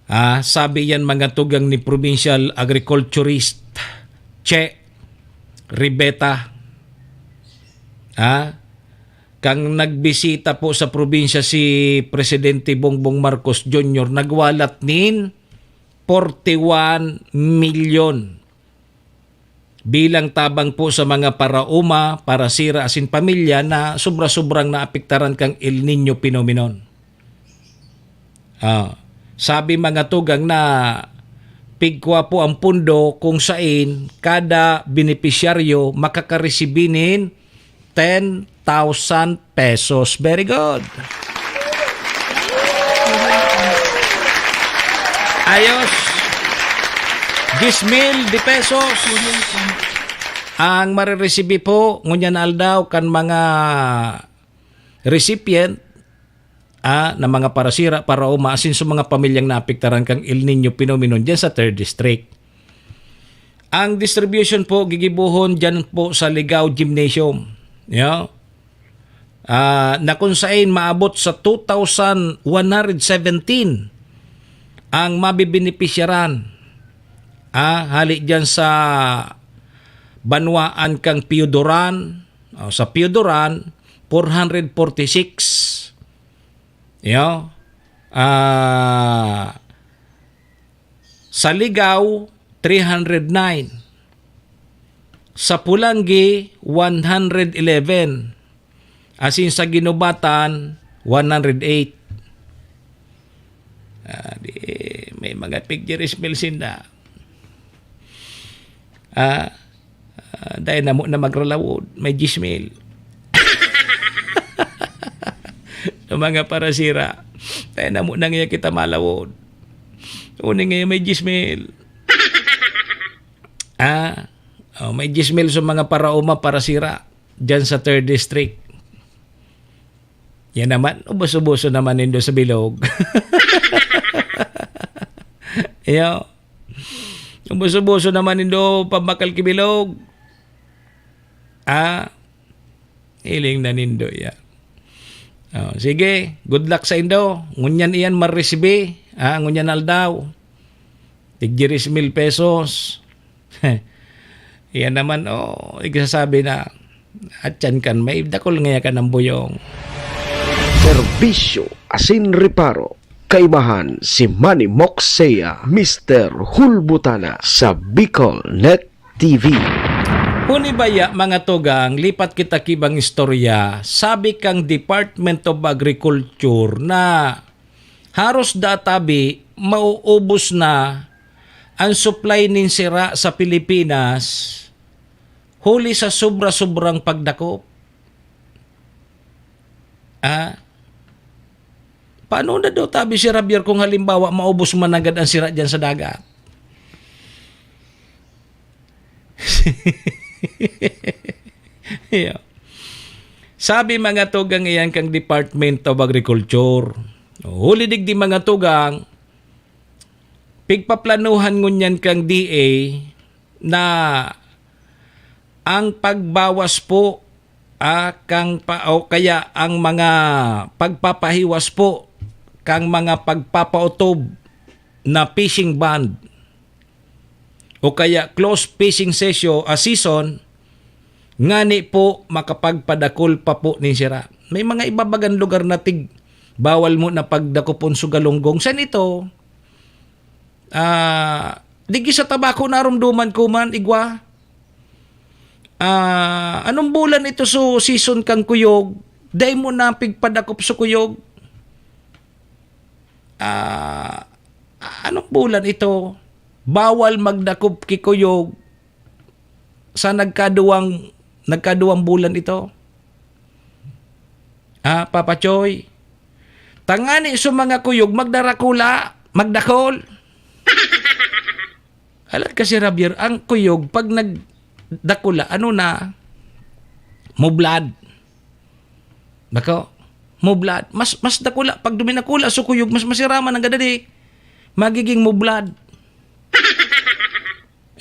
Ah, sabi yan, mga tugang, ni Provincial Agriculturist Che Ribeta. Ah, kang nagbisita po sa probinsya si Presidente Bongbong Marcos Junior, nagwalat nin forty-one milyon bilang tabang po sa mga paraoma, parasira asin pamilya na sobra-sobrang naapektaran kang El Niño phenomenon. Ah, sabi, mga tugang, na pigkwa po ang pondo kung sain kada benepisyaryo makakaresibi nin ten thousand pesos. Very good. Ayos. Diyes mil de pesos ang mariresibi po ngunyan na aldaw kan mga recipient, ah, na mga parasira, paraoma, asin sa mga pamilyang naapektaran kan El Niño phenomenon dyan sa third District. Ang distribution po gigibohon dyan po sa Ligao Gymnasium. Yeah. Ah, na kung sain maabot sa two thousand one hundred seventeen ang mabibenepisyaran, ah, hali dyan sa banwaan kang Pioduran, o, sa Pioduran, four hundred forty-six. Yo. Ah, Sa Ligao, three hundred nine. Sa Polangui, one hundred eleven. Asin sa Guinobatan, one hundred eight. Ah, di, may mga pigdiris mil sinda. Ah, ah, dahil namo na magralawod, may diyes mil. Ang mga parasira, dahil namo na ngayon kita malawod. Uni ngayon may diyes mil. Ah, oh, may diyes mil sa mga paraoma, parasira. Diyan sa third district. Yan naman, ubos-uboso naman nindo sa bilog. Iyo. Ubos-uboso naman nindo, pambakal ki bilog. Ah, hiling na nindo yan. Oh, sige, good luck sa indo. Ngunyan iyan maresibi, ah, ngunyan aldaw. Tig diyes mil pesos. Iyan naman, oh, igsasabi na, at yan kan may dakul ngaya ka ng buyong. Serbisyo asin reparo. Kaibahan si Manny Moxea, Mister Hulbutana sa Bicol Net T V. Huni baya, mga tugang, lipat kita kibang istorya, sabi kang Department of Agriculture na haros databi mauubos na ang supply nin sira sa Pilipinas huli sa sobra-sobrang pagdakop. Ah, paano na daw tabi si Javier kung halimbawa maubos man agad ang sira dyan sa dagat? Yeah. Sabi mga tugang iyan kang Department of Agriculture, huli digdi mga tugang, pigpaplanuhan ngunyan kang D A na ang pagbawas po, ah, kang pa, o kaya ang mga pagpapahiwas po kang mga pagpapautob na fishing ban o kaya close fishing session, ah, season, ngani po makapagpadakul pa po nin sira. May mga ibabagang lugar na tig bawal mo na pagdakupon sa galunggong. San ito? Ah, digi sa tabako narumduman ko man, igwa. Ah, anong bulan ito so season kang kuyog? Dai mo na pigpadakop sa kuyog. Ah, anong bulan ito? Bawal magdakop ki kuyog sa nagkaduwang, nagkaduwang bulan ito. Ah, Papa Choy, tangani sa mga kuyog magdarakula, magdakol. Alam kasi, Javier, ang kuyog, pag nagdakula, ano na? Mublad. Bako? Mublad. Mas, mas dakula. Pag duminakula sa kuyog, mas masiraman ang gadadi. Magiging mublad.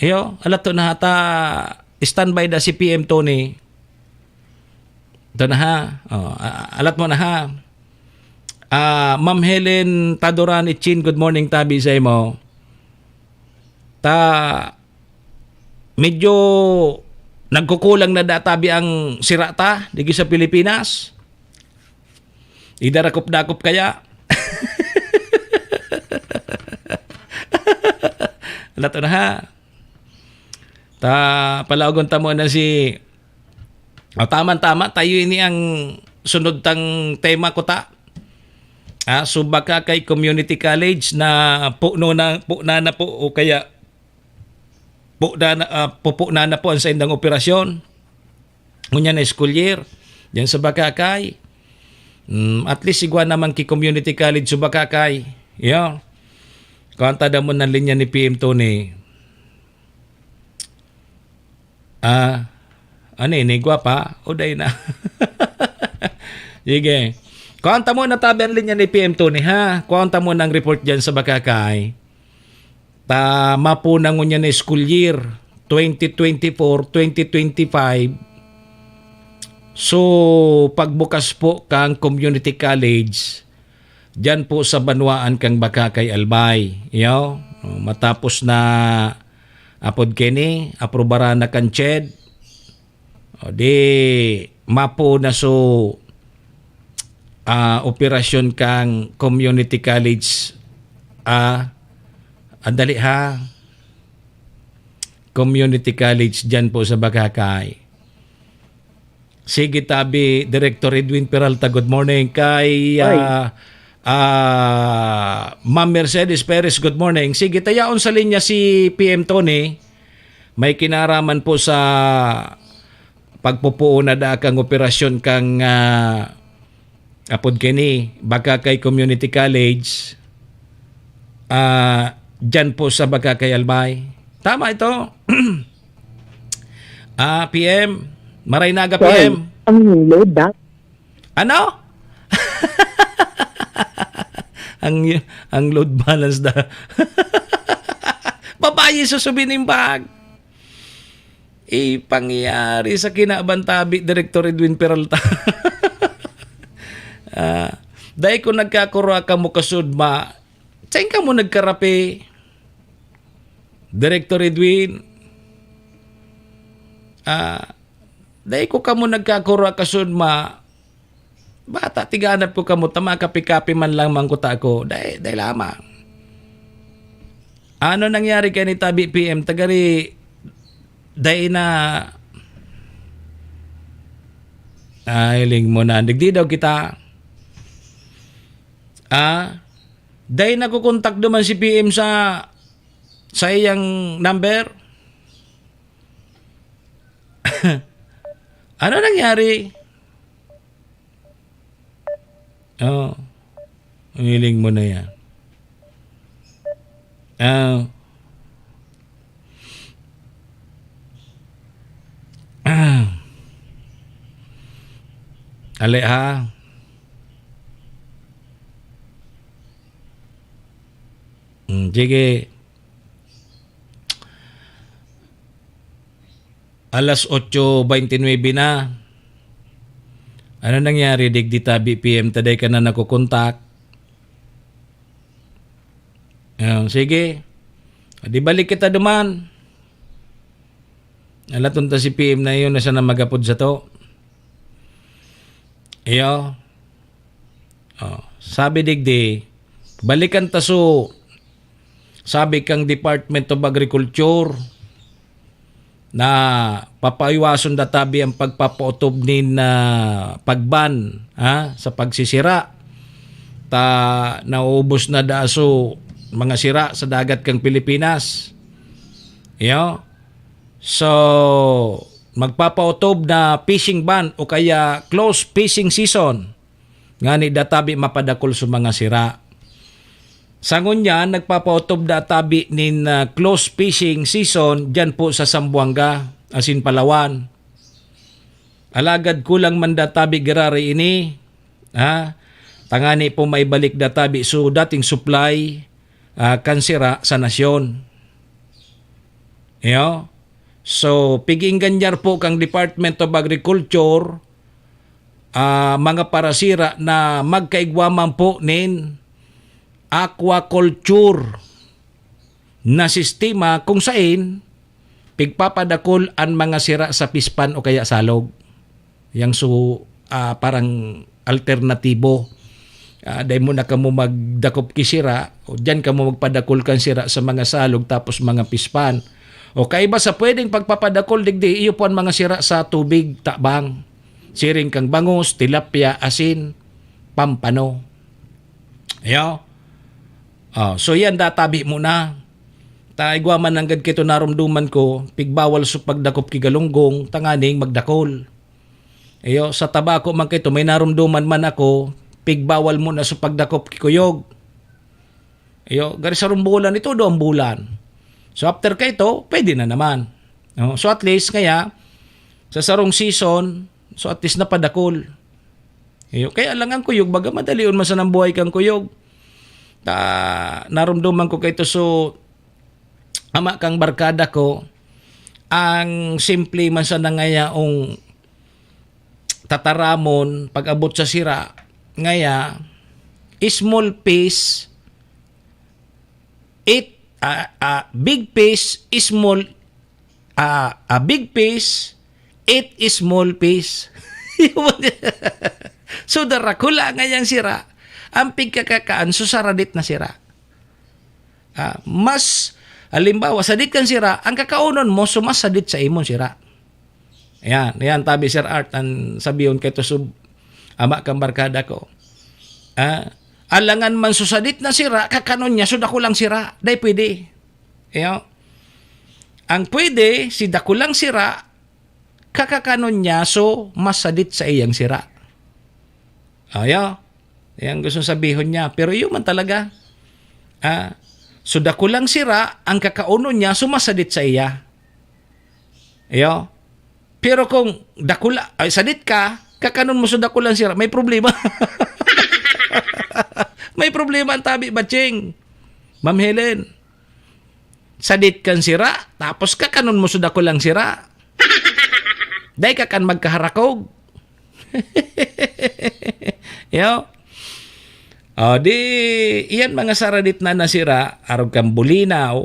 Iyo, alato na ha, ta standby da si P M Tony. Ito na ha. Oh, a-, alat mo na ha. Ah, Ma'am Helen Tadoran Ichin, good morning, tabi sa imo. Ta, medyo nagkukulang na da tabi ang sira ta, digi sa Pilipinas. Idarakop-dakop kaya. Alato na ha. Ta, palaogon ta mo na si, oh, tama, tama. Tayo ini ang sunod tang tema ko ta. Ah, so baka kay community college na puno na, puna na po o kaya puna na, ah, pupuna na po ang saindang operasyon. Ngunyan na school year, diyan sa Bakakay. Mm, at least igwa naman ki community college sa Bakakay. Yeah. Kanta da mo ng linya ni P M Tony. Ah, ano yun? Igwa pa? O, day na. Sige. Kanta mo na tabi ang linya ni P M Tony, ha? Kanta mo ng report dyan sa Bakakay. Ta, mapuna ngunyan na school year, twenty twenty-four, twenty twenty-five. So, pagbukas po kang community college, diyan po sa banwaan kang Bakakay, Albay. Yo, matapos na apod kini, aprobaran na kan ched. O di, mapo na so, ah, operasyon kang community college, ah, Andali ha. Community College dyan po sa Bagakay. Sige, tabi, Director Edwin Peralta, good morning. Kay, Ay. ah, ah, Ma'am Mercedes Perez, good morning. Sige, tayaon sa linya si P M Tony. May kinaraman po sa pagpupuon na da kang operasyon kang, ah, apod kini, Bagakay Community College, ah, dyan po sa Bagakay, Albay. Tama ito. Ah, P M. Maray na aga, Sorry, P M. ang load na. Ano? Ang, ang load balance na. Babayi susubi ning bag. Ipangyari sa kinaban tabi, Director Edwin Peralta. Ah, dai ko nagkakurwa kamo kasudma. Sain kamo nagkarape? Director Edwin, ah, dai ko kamo nagkakurwa kasudma. Bata, tiganap ko kamo, ta makape-kape man lang man kuta ko. Dai, dai lamang. Ano nangyari kay ni Tabi P M? Tagari, dai na, ay, ling mo na. Digdi daw kita. Ah, dai nakukontak naman si P M sa, sa iyang number. Ano nangyari? Oh, hiling mo na yan. Ah. Ah. Ali, ha? Hmm, sige. Alas otso beintinuebe na. Ano nangyari, digdi ta, B P M, ta dai ka na nakokontak? Ah, sige. Di balik kita duman. Alaton ta si P M na iyon na sana magapod sato. Iyo. Oh, sabi digdi, balikan ta su, sabi kang Department of Agriculture, na papaiwason da tabi ang pagpapautob nin, ah, pagban, ha, sa pagsisira. Ta naubos na da su mga sira sa dagat kang Pilipinas. Iyo. So, magpapautob na fishing ban o kaya close fishing season. Ngani da tabi mapadakol sa mga sira. Sa ngunyan, nagpapautob da tabi nin, ah, close fishing season dyan po sa Zamboanga, asin Palawan. Alagad kulang man da tabi girari ini, ha? Tangani po maibalik da tabi so dating supply, ah, kan sira sa nasyon. Iyo. So, pig-ingganyar po kang Department of Agriculture, ah, mga parasira na magkaigwa man po nin aquaculture na sistema kung sain pigpapadakol an mga sira sa pispan o kaya salog. Yang su, ah, parang alternatibo. Ah, dai mo na kamo magdakop ki sira, o diyan kamo magpadakol kan sira sa mga salog tapos mga pispan. O kaiba sa pwedeng pagpapadakol, digdi, iyo po ang mga sira sa tubig, tabang. Siring kang bangus, tilapia, asin, pampano. Iyo. Ah, so yan, databi mo na. Ta igwa man nanggad kito narumduman ko, pigbawal sa pagdakop ki galunggong, tanganing magdakol. Iyo, sa tabako man kito, may narumduman man ako, pigbawal mo na sa pagdakop ki kuyog. Iyo, gari sa rumbulan, ito do ang bulan. So, after ka ito, pwede na naman. No? So, at least, kaya, sa sarong season, so, at least napadakol. Iyo, kaya lang ang kuyog, baga madalion man sanang buhay kang kuyog. Ta, narumduman ko kay ito, so, ama kang barkada ko, ang simple man sana ngayaong tataramon pag-abot sa sira, ngaya, small fish, eat, ah, ah, big fish, small, ah, ah, big fish, eat small fish. So, darakula ngayang sira. Ang pigkakakaan, so, saradit na sira. Ah, mas, halimbawa, sadit kan sira, ang kakaunon mo, sumasadit sa imong sira. Ayan, ayan, tabi Sir Art, ang sabihon kay Tusub, ama kan barkada ko. Ah, alangan man susadit na sira, kakanon niya, so dakulang sira. Dai pwede. Iyo. Ang pwede, si dakulang sira, kakakanon niya, so masadit sa iyang sira. Ayo. Yan gusto sabihon niya. Pero yun man talaga. Ah, so dakulang sira, ang kakaunon niya, sumasadit sa iya. Iyo. Pero kung dakula, ay, sadit ka, kakanon mo sa dakulang sira, may problema. May problema ang tabi, Batching. Ma'am Helen, sadit kan sira, tapos kakanon mo sa dakulang sira. Dai ka kan magkaharakog. Yo. O, di, iyan mga saradit na nasira, arog kan bulinaw,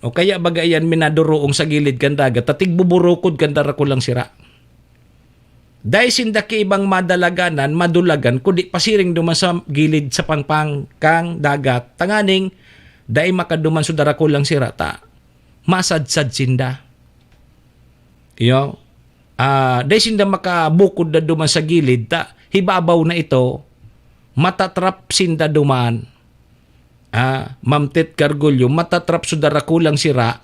o kaya baga iyan minaduruong sa gilid kan dagat, ta tigbuburukod kan dakulang sira. Dai sinda kaibang madalaganan, madulagan, kundi pasiring duman sa gilid sa pangpang kan dagat, tanganing dai makaduman sa dakulang sira, ta masadsad sinda. Iyo. Ah, dai sinda makabukod na duman sa gilid, ta hibabaw na ito, matatrap sinda duman. Ah, Ma'am Tet Gargulyo, matatrap sa dakulang sira,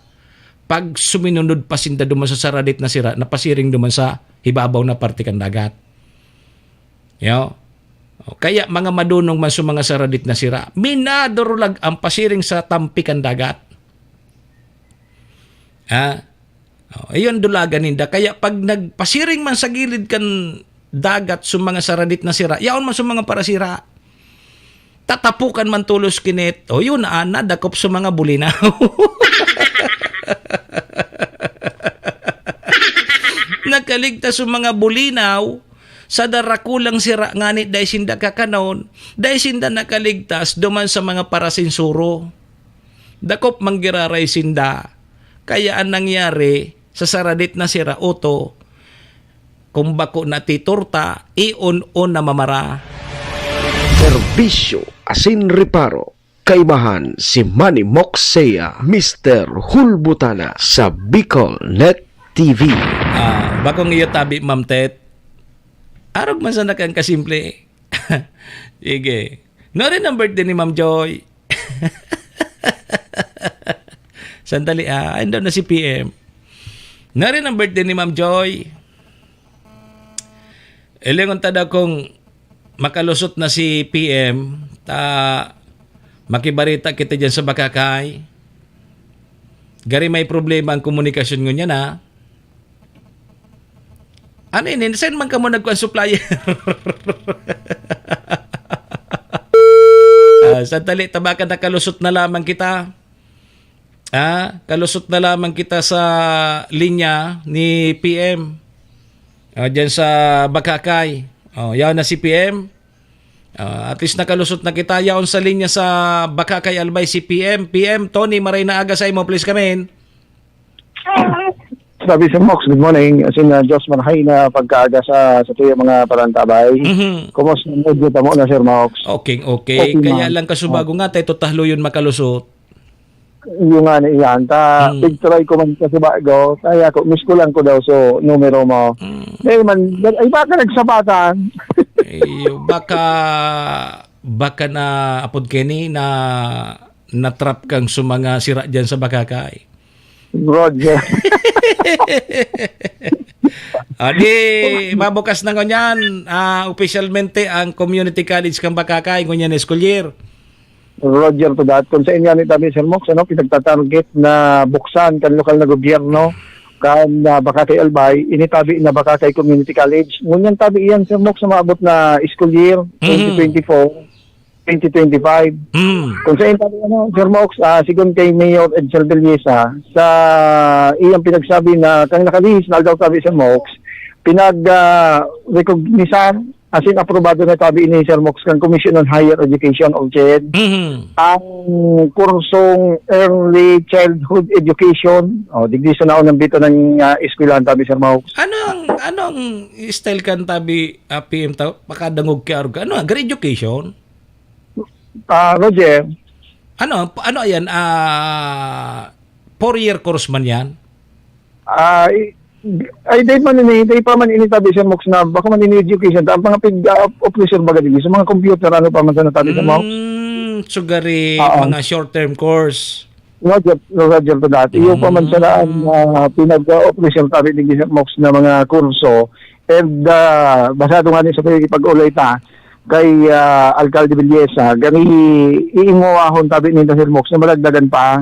pag suminunod pa sinda duman sa saradit na sira, napasiring duman sa hibabaw na parte kan dagat. Iyo. O, kaya mga madunong man sa mga saradit na sira, minadurulag ang pasiring sa tampi kan dagat. Ah, o, iyon dulagan ninda. Kaya pag nagpasiring man sa gilid kan dagat sa mga saradit na sira, yaon man sa mga parasira. Tatapukan man tolos kinit. O, yun, ah, nadakop sa mga bulinaw. Nakaligtas sa mga bulinaw, sa dakulang sira ngani dai sinda kakanon, dai sinda nakaligtas duman sa mga parasinsuro. Dakop manggiraray sinda. Kaya ang nangyari sa saradit na sira, oto, kung bako natiturta, iyon o namamara. Serbisyo asin reparo. Kaibahan si Manny Moxea, Mister Hulbutana sa Bicol Net T V. Ah, bakong iyo tabi, Ma'am Tet. Arog man sana kan kasimple. Sige. Nari ang birthday ni Ma'am Joy. Sandali, ah. Ay, daw na si P M. Nari ang birthday ni Ma'am Joy. Ilingon ta daw kung makalusot na si P M, ta makibarita kita dyan sa Bakakay. Gari may problema ang komunikasyon ngunyan, ha? Ano ini? Saan man kamo nagkuhan supplier? Ah, sandali, tabakan na kalusot na lamang kita. Ah, kalusot na lamang kita sa linya ni P M. Ah, dyan sa Bakakay. Oh, yaon na si P M. Ah, at least nakalusot na kita. Yaon sa linya sa Bakakay Albay si P M. P M, Tony, maray na aga sa imo. Please come in. Sabi si Mox, good morning. As in, uh, Diyos marahay na pagkaaga sa, sa tuyo mga parantabay. Mhm. Kumusta ang audio tamo na, Sir Mox? Okay, okay. Okay, Kaya ma'am. lang kasubago Oh. nga, tayo tahluyon makalusot. Yung nga na iyan. Ta, Mm. pigtry ko man kasi bago. Kaya ko, miss ko lang ko daw. So, numero mo. Mm. Dahil man, ay baka nagsabatan. Ay, baka, baka na, apod Kenny, na, na-trap kang sa mga sira dyan sa Bakakay. Roger. Ah, di, mabukas na ngunyan, ah, opisyalmente ang Community College kan Bakakay, ngunyan na school year. Roger to that. Kung sa inyo, ni tabi, Sir Mox, ano, pinagtatarget na buksan kan lokal na gobyerno, kan, ah, Bakakay Albay, ini tabi na Bakakay Community College. Ngunyan tabi iyan, Sir Mox, sa maabot na school year, Mhm. twenty twenty-four, twenty twenty-five. Mm. Kung sa inyo, ano, Sir Mox, ah, sigon kay Mayor Edsel Villesa, sa iyang pinagsabi na kang nakalihis na aldaw tabi, Sir Mox, pinag, ah, recognisan, as in, aprobado na tabi ini, Sir Mox, kang Commission on Higher Education o CHED. Mhm. Ang kursong Early Childhood Education, o, digdi sa naon nang bito ng, ah, eskwelahan tabi, Sir Mox. Ano ang, ano ang style kan tabi, ah, P M ta-, pakadangog kay Arog? Ano, agri education? Ah, Roger, Ano, ano yan? Ah, four-year course man yan? Ah, i- ay, dahil man ini, dahil pa man ini tabi, Sir Mox, na baka man ini education, ang mga pig uh, officer baga din, sa mga computer, ano pa man sa natabi, Sir Mox? Mm, sugari, Oo. Mga short-term course. Roger, Roger to that. Iyo pa man sana ang uh, pinag-officer tabi ni Sir Mox na mga kurso. And uh, basado nga ni sa pag-ulay ta kay uh, Alcalde Villesa, gani iingawahon tabi ni Sir Mox na malagdagan pa.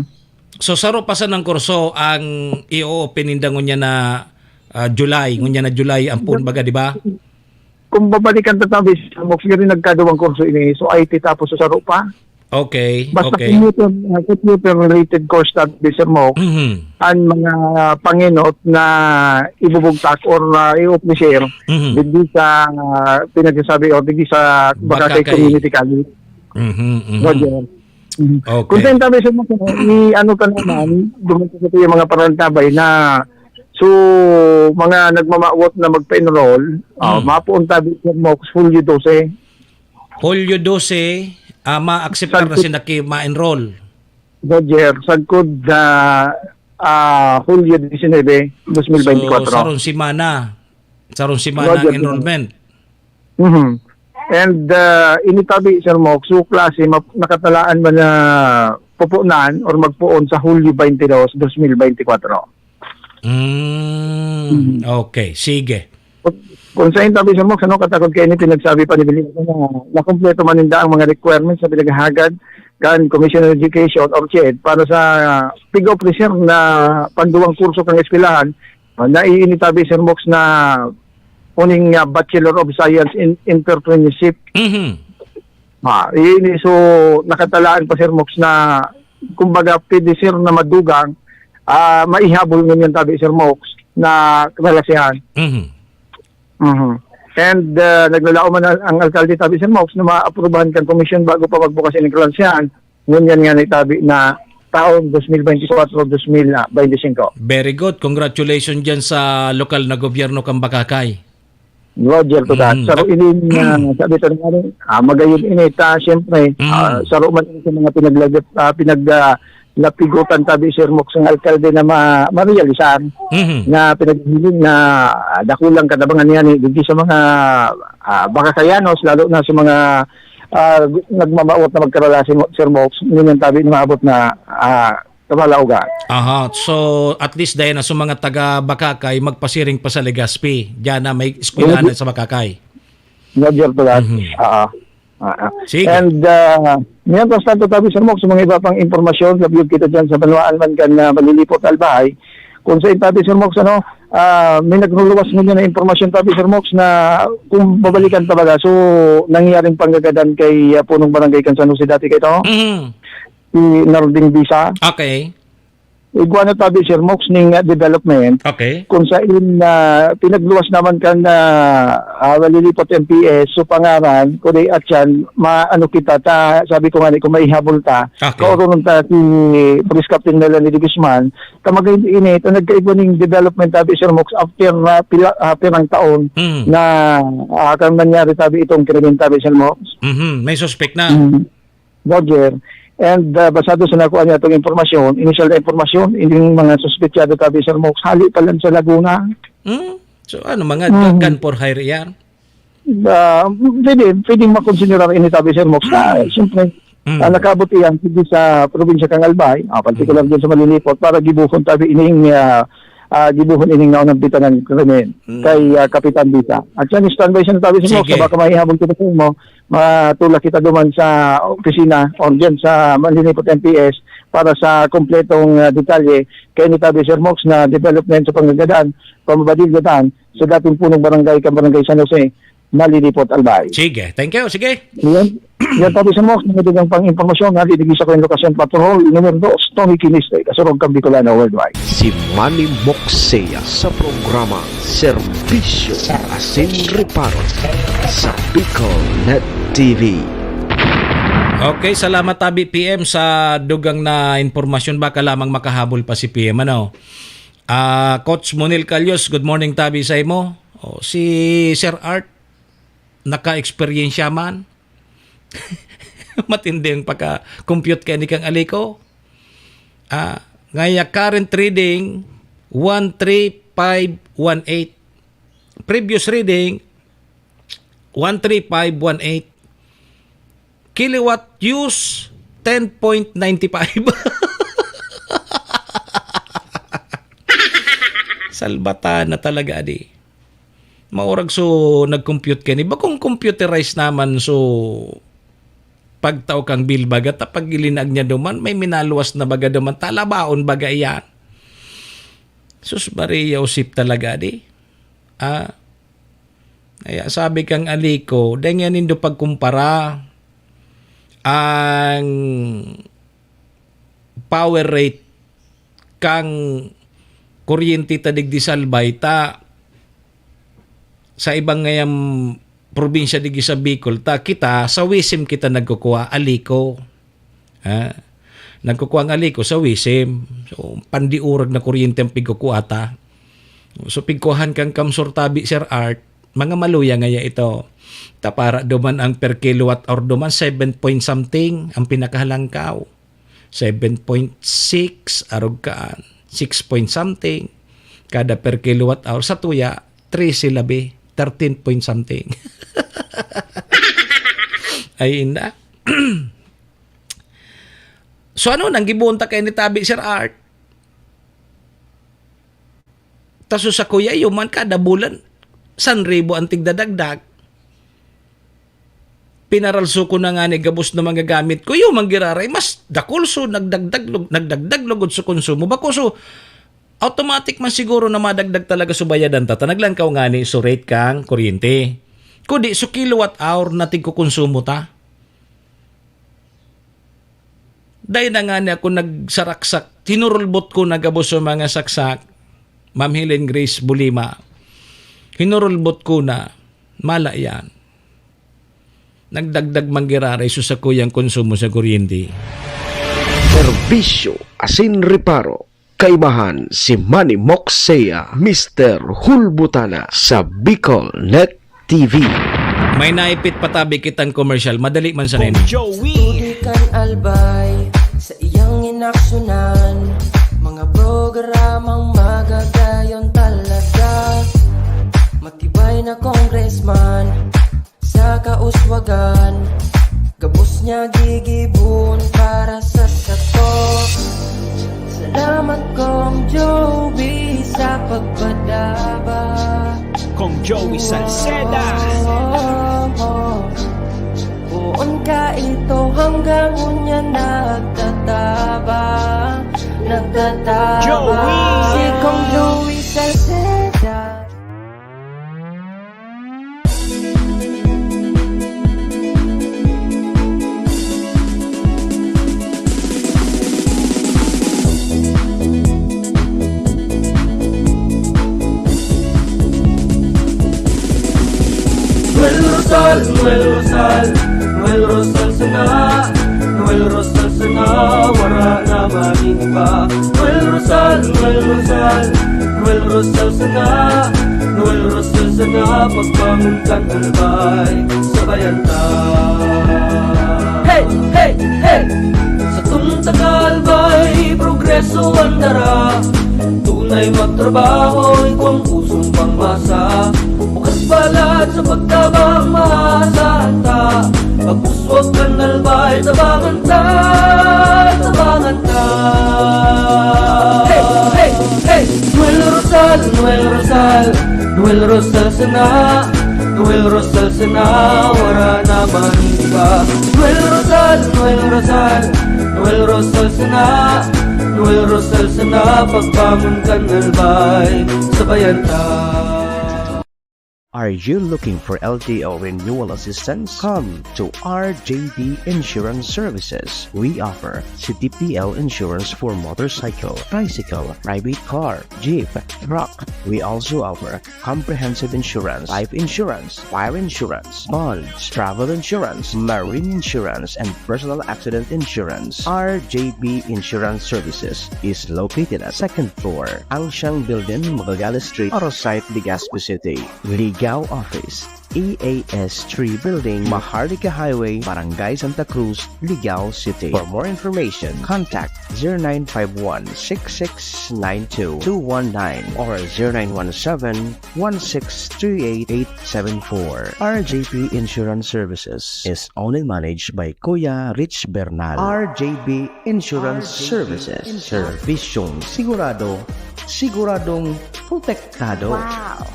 So, saro pa sa ng kurso ang i-open ninda ngunya na ah, July, ngunya na July ang pun baga, di ba? Kung babalikan ta tabi, Sir Mox, gani nagkaduwang kurso ini. So, I T tapos sa saro pa. Okay, Basta okay. computer, uh, computer related course tabi, Sir Mox, Mhm. ang mga panginot na ibubugtak or uh, i-officer Mhm. digdi sa uh, pinagsasabi o digdi sa Bakakay Bakakay. Community College. Mhm, mhm. Roger. Mhm. Okay. Kung saan tabi, Sir Mox, i ano ka naman, dumating sa yung mga parantabay na so mga nagmamawot na magpa-enroll, uh, Mm. mapuon tabi, Sir Mox, Hulyo dose. Hulyo dose, ah, ma-acceptar na sila ki ma-enroll. Roger, sagkod na ah, Hulyo disinebe, dos mil bente kwatro. So, sarong semana. Sarong semana Roger, ang enrollment. Mhm. And uh, ini tabi, Sir Mox, so klase, map- nakatalaan man na pupunan or magpuon sa Hulyo twenty-two, dos mil bente kwatro. Mm, okay, sige. Kung sa tabi, Sir Mox, ano, katakod kayo ni pinagsabi pa ni Benito na nakumpleto man ninda ang mga requirements na pinaghahagad kan Commission on Education or CHED para sa pig-officer na panduwang kurso kan eskwelahan, uh, na iinitabi, Sir Mox, na uning uh, Bachelor of Science in Entrepreneurship. Mhm. Ah, ini so nakatalaan pa, Sir Mox, na kumbaga pwede, sir, na madugang ah, maihabol ngunyan tabi, Sir Mox, na kalalasahan. Mhm. Mhm. And uh, naglalaom man ang, ang alkalde tabi, Sir Mox, na maaprubahan kan komisyon bago pa magbukas ini kalalasahan. Ngunyan nga ni tabi na taon dos mil bente kwatro, dos mil bente singko. Very good. Congratulations dyan sa lokal na gobyerno kan Bakakay. Roger to that. Mm. Saro ini, uh, sabi ta nga, ah, magayon ini ta, siyempre, Mm. ah, saro man ini sa mga pinaglagat, ah, pinag ah, lapigutan tabi, Sir Mox, ang alkalde na ma- marealisar Mhm. na pinaghiling na ah, dakulang katabangan niya ni digdi sa mga ah, Bakakayanos, lalo na sa mga ah, gu- nagmamawot na magkarala si Mo- Sir Mox, ngunyan tabi na maabot na ah, kapalaogan. Aha, so at least dahil na sa mga taga Bakakay, magpasiring pa sa Legazpi. Diyan na may eskwelahan Mhm. sa Bakakay. Roger to that. Mhm. Ah, ah. Ah, ah. Sige. And uh, mientras tanto tabi, Sir Mox, sa mga iba pang impormasyon, labiyog kita dyan sa banwaan man kan uh, Malilipot, Albay. Kung sa tabi, Sir Mox, ano, ah, may nagluluwas ngunyan na impormasyon tabi, Sir Mox, na kung babalikan talaga, so nangyaring panggagadan kay ah, punong barangay kan San Jose dati kay ito, Mhm. si Narding Bisa. Okay. Igwa na tabi, Sir Mox, ning ah, development. Okay. Kung sa in ah, pinagluwas naman kan uh, Malilipot M P S, so pangaran, kundi at yan, maano kita, ta, sabi ko nga ni, kung maihabol ta, Okay. kaurunon ta si Police Captain Melanie de Guzman, ta mag-init, ang nagkaigwa ning development tabi, Sir Mox, after na pila, ah, pirang taon Mhm. na ah, kan nangyari tabi itong krimen tabi, Sir Mox. Mhm. May suspect na. Mm. Roger. And uh, basado sa nakuha niya itong impormasyon, initial na impormasyon, ining mga suspetsado tabi, Sir Mox, hali pa lang sa Laguna. Hmm? So ano, mga Mhm. gun for hire yan? Uh, pwede, pwedeng makonsiderar ini tabi, Sir Mox. Na, siyempre, Mm. ah, nakabot iyan sige sa probinsya kang Albay, ah, particular din sa Malilipot, para gibuhon tabi ining ah, ah, gibuhon ining naunang bitanan krimen Mm. kay ah, Kapitan Bisa. At yan, standby siya na tabi, Sir Mox, Sige. sa baka mahihabol kita sa mo, matulak kita duman sa opisina o dyan sa Malilipot M P S para sa kompletong ah, detalye kay ni tabi, Sir Mox, na development sa panggagadaan, pamabadil gatan sa dating punong barangay kan Barangay San Jose, Malilipot, Albay. Sige. Thank you. Sige. Yan. Yan tabi, Sir Mox, mga dugang pang impormasyon na didigi sa ko yung lokasyon patrol numero dos, Tony Kiniste, kasurog kang Bicolano Worldwide. Si Manny Moxea sa programa Serbisyo Asin Reparo sa Bicol Net T V. Okay, salamat tabi P M sa dugang na impormasyon. Baka lamang makahabol pa si P M, ano? Ah, Coach Monil Calios, good morning tabi sa imo. O, si Sir Art, naka-eksperyensya man? Matindi ang pagka-compute kaini kang Alico. Ah, ngaya current reading, one three five one eight. Previous reading, one three five one eight. Kilowatt use, ten point nine five. Salbatan na talaga, adi. Maurag so nag-compute kaini. Bakong computerized naman so pagtao kang bill baga ta pag ilinag niya duman, may minaluwas na baga duman, talabaon baga iyan. Sus Maria, usip talaga, adi. Ah, kaya sabi kang Alico, dai nga nindo pagkumpara ang power rate kang kuryente ta digdi sa Albay ta sa ibang ngayang probinsya digdi sa Bicol ta, kita sa WESM kita nagkukuha, Alico. Ha? Nagkukuha ang Alico sa WESM. So, pandiurag na kuryente ang pigkukuha ta. So, pigkuhan kang Kamsur tabi, Sir Art, mga maluya ngaya ito. Ta para duman ang per kilowatt hour duman, seven point something ang pinakahalangkaw. Seven point six, arog kaan, six point something. Kada per kilowatt hour. Sa tuya, trese labi, thirteen point something. Ay, inda. So, ano nang gibohon ta kaini tabi, Sir Art? Ta so sa kuya, iyo man kada bulan, san ribo ang tigdadagdag. Pinaralso ko na ngani gabos na mga gamit ko, iyo man giraray, mas dakul so nagdagdag lug-, nagdagdag lugod sa konsumo. Bako so, automatic man siguro na madagdag talaga so bayadan ta, ta naglangkaw ngani so rate kang kuryente. Kundi so kilowatt hour na tigkokonsumo ta. Dai na ngani ako nagsaraksak. Hinurulbot ko na gabos so mga saksak, Ma'am Helen Grace Bulima. Hinurulbot ko na, mala yan. Nagdagdag man giraray so sakuyang konsumo sa kuryente. Serbisyo asin reparo. Kaimahan si Manny Moksea, Mister Hulbutana sa Bicol Net T V. May naipit patabi kitang komersyal. Madali man sana ini. Joey. Udi kan Albay sa iyang inaksyonan, mga programang magagayon talaga. Matibay na congressman sa kauswagan, gabos niya gigibon para sa sato. Salamat, Kong Joey, sa pagpadaba. Kong Joey Salceda. Oh, oh, oh. Poon ka ito hanggang unya nagtatabang, nagtatabang. Joey! Si Kong Joey Salceda. Noel Rosal, Noel Rosal, Noel Rosal sana, Noel Rosal sana, wara na maning iba. Noel Rosal, Noel Rosal, Noel Rosal sana, Noel Rosal sana, pagbangon kan Albay, sabayan ta. Hey, hey, hey! Satong taga Albay, progreso an dara. Tunay magtrabaho, igwang pusong pangmasa. Bukas balat sa pagtabang, maasahan ta. Pag-uswag kan Albay, tabangan ta, tabangan ta. Hey, hey, hey! Noel Rosal, Noel Rosal, Noel Rosal sana, Noel Rosal sana, wara na man iba. Noel Rosal, Noel Rosal, Noel Rosal sana, Noel Rosal sana, pagbangon kan Albay, sabayan ta. Are you looking for L T O renewal assistance? Come to R J B Insurance Services. We offer C T P L insurance for motorcycle, tricycle, private car, jeep, truck. We also offer comprehensive insurance, life insurance, fire insurance, bonds, travel insurance, marine insurance, and personal accident insurance. R J B Insurance Services is located at second floor, Angsiang Building, Magallanes Street, Arosite, Legazpi City. Ligao Office, A A S three Building, Maharlika Highway, Barangay Santa Cruz, Ligao City. For more information, contact zero nine five one six six nine two two one nine or zero nine one seven one six three eight eight seven four. R J P Insurance Services is owned and managed by Kuya Rich Bernal. R J B Insurance Services. Servisyong sigurado, siguradong protektado. Wow!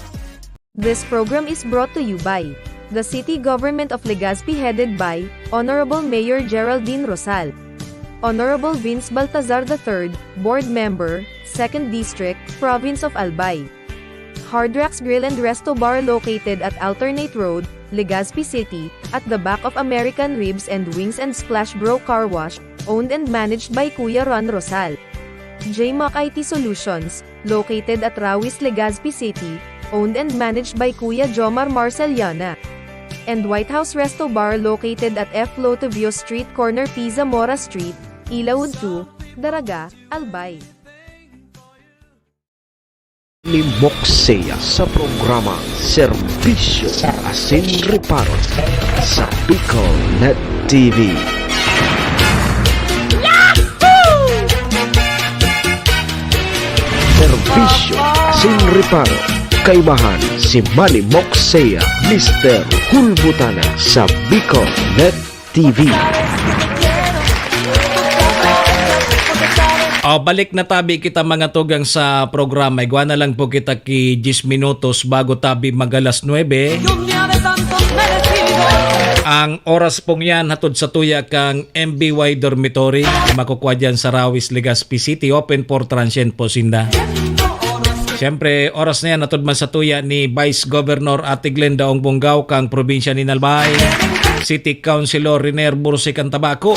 This program is brought to you by the City Government of Legazpi, headed by Honorable Mayor Geraldine Rosal, Honorable Vince Baltazar the third, Board Member, Second District, Province of Albay. Hard Rocks Grill and Resto Bar, located at Alternate Road, Legazpi City, at the back of American Ribs and Wings and Splash Bro Car Wash, owned and managed by Kuya Ron Rosal. J Mac I T Solutions, located at Rawis, Legazpi City, owned and managed by Kuya Jomar Marceliana. And White House Resto Bar, located at F Lotovio Street, corner P Zamora Street, Ilaud two, Daraga, Albay. Ni Moksea sa programa Serbisyo Asin Reparo sa Bicol Net T V. Serbisyo Asin Reparo, kaibahan si Manny Moksea, Mister Hulbutana sa Bicol Net T V. O, balik na tabi kita, mga tugang, sa programa. Igwa na lang po kita ki diyes minutos bago tabi mag-alas nuebe. Ang oras pong yan, hatod sa tuya kang M B Y Dormitory. Makukwa dyan sa Rawis, Legazpi City. Open for transient po sinda. Siyempre, oras na yan, hatod man sa tuya ni Vice Governor Ate Glenda Ong Bongao kang probinsya ni Albay, City Councilor Riner Bursi kang Tabaco,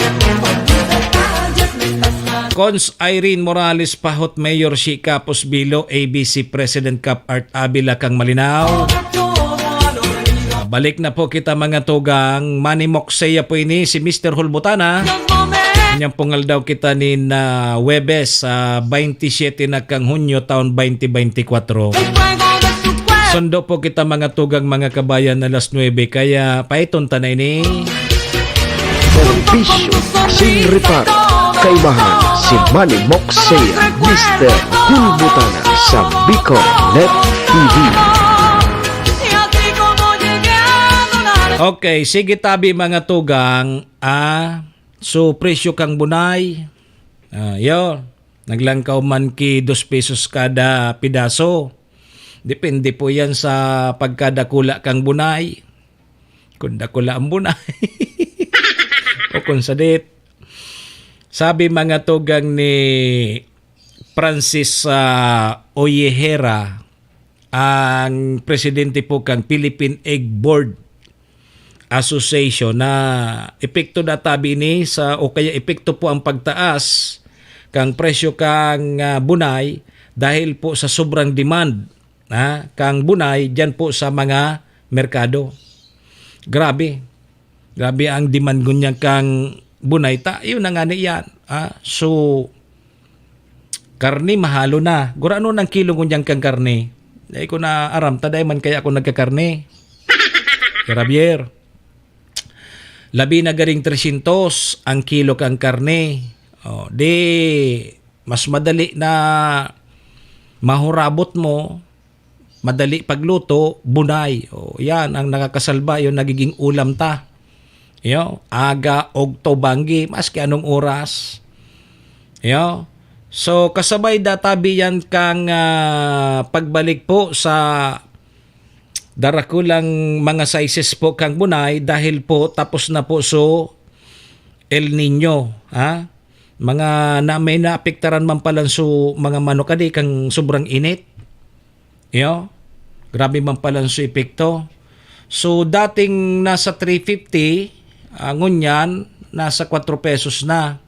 Cons Irene Morales Pahot, Mayor si Capos Bilo, A B C President Cap Art Avila kang Malinao. Balik na po kita, mga tugang. Manny Moksea po ini, si Mister Hulbutana. Inyang pungal daw kita nin ah, Huwebes, sa twenty-seven na kang Hunyo, taon twenty twenty-four. Sundo po kita, mga tugang, mga kabayan, alas nuebe, kaya paiton ta na ini. Serbisyo Asin Reparo, kaibahan si Manny Moksea, Mister Hulbutana sa Bicol Net T V. Okay, sige tabi, mga tugang. Ah, so presyo kang bunay. Ah, yo, naglangkaw man ki dos pesos kada pidaso. Depende po yan sa pagkadakula kang bunay. Kung dakula ang bunay. O kung sadit. Sabi, mga tugang, ni Francis ah, Oyehera, ang presidente po kang Philippine Egg Board Association, na epekto na tabi ni sa, o kaya epekto po ang pagtaas kang presyo kang ah, bunay dahil po sa sobrang demand, ha, kang bunay diyan po sa mga merkado. Grabe. Grabe ang demand ngunyan kang bunay ta. Yun na nga ni yan. Ah, so, karne mahalo na. Gurano nang kilo ngunyan kang karne? Dai ko na aram, ta dai man kaya ako nagkakarne. Kay Javier. Labi na garing tresyentos ang kilo kang karne. Oh, di mas madali na mahurabot mo, madali pagluto, bunay. O, yan ang nakakasalba, yung nagiging ulam ta. Yo, aga og tubanggi, maski anong oras. Yo. So, kasabay da tabi yan kang ah, pagbalik po sa darakulang mga sizes po kang bunay dahil po tapos na po so El Nino, ha? Mga na, may naapektaran man palan so mga manok adi kang sobrang init. Yo, grabe man palan so epekto. So, dating nasa three fifty, ah, ngunyan, nasa kwatro pesos na.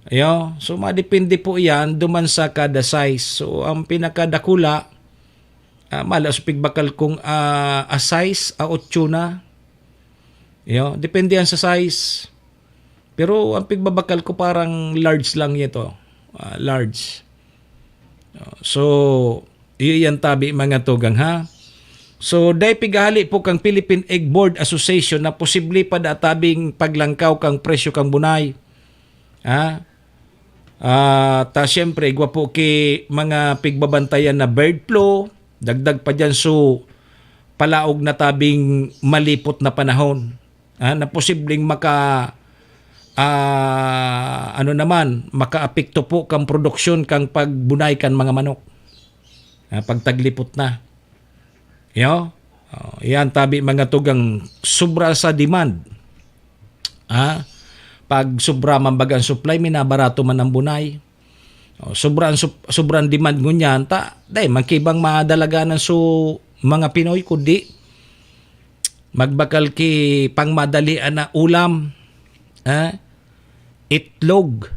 Yo, so madepende po yan duman sa kada size. So, ang pinakadakula, ah, mala sa pigbakal kong ah, a size, a otso na. Yo, depende yan sa size. Pero ang pigbabakal ko parang large lang ito. Ah, large. So, iyo yan tabi, mga tugang, ha? So, dai pigahali po kang Philippine Egg Board Association na posible pa da tabing paglangkaw kang presyo kang bunay. Ha? Ah, ta siyempre, igwa po ki mga pigbabantayan na bird flu, dagdag pa diyan, so, palaog na tabing malipot na panahon. Ah, na posibleng maka-, ah, ano naman, makaapekto po kang produksyon kang pagbunay kan mga manok. Ah, pagtaglipot na. Yo? Oh, yan tabi mga tugang sobra sa demand. Ah, pag sobra man baga ang supply, minabarato man ang bunay. Oh, sobra ang sup-, sobra ang demand ngunyan, ta, dai man ki ibang madalaganan so mga Pinoy, kundi magbakal ki pangmadalian na ulam. Ah, itlog.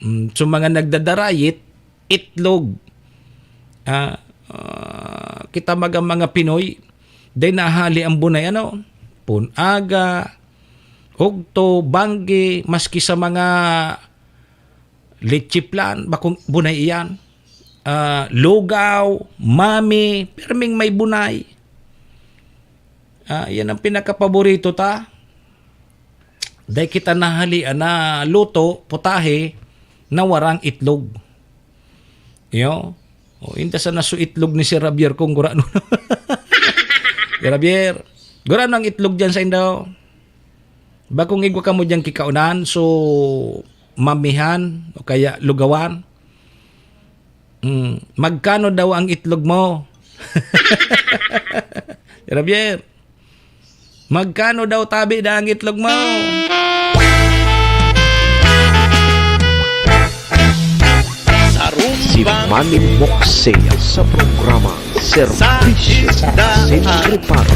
Mm, so mga nagdadarayit, itlog. Ah, ah, kita maga mga Pinoy, dai nahali ang bunay, ano? Punaga, hugto, banggi, maski sa mga leche flan, bakong bunay iyan. Ah, lugaw, mami, pirming may bunay. Ah, yan ang pinakapaborito ta. Dai kita nahalian na luto, putahe, na warang itlog. Yo. O, inda sana su itlog ni Sir Javier kung gurano. Sir Javier, gurano ang itlog dyan sa indo? Bakong igwa kamo dyan kikaunan, so mamihan o kaya lugawan. Mm, magkano daw ang itlog mo? Javier, magkano daw tabi na ang itlog mo? Si Manny Moxea sa programa Serbisyo sa Sin Reparo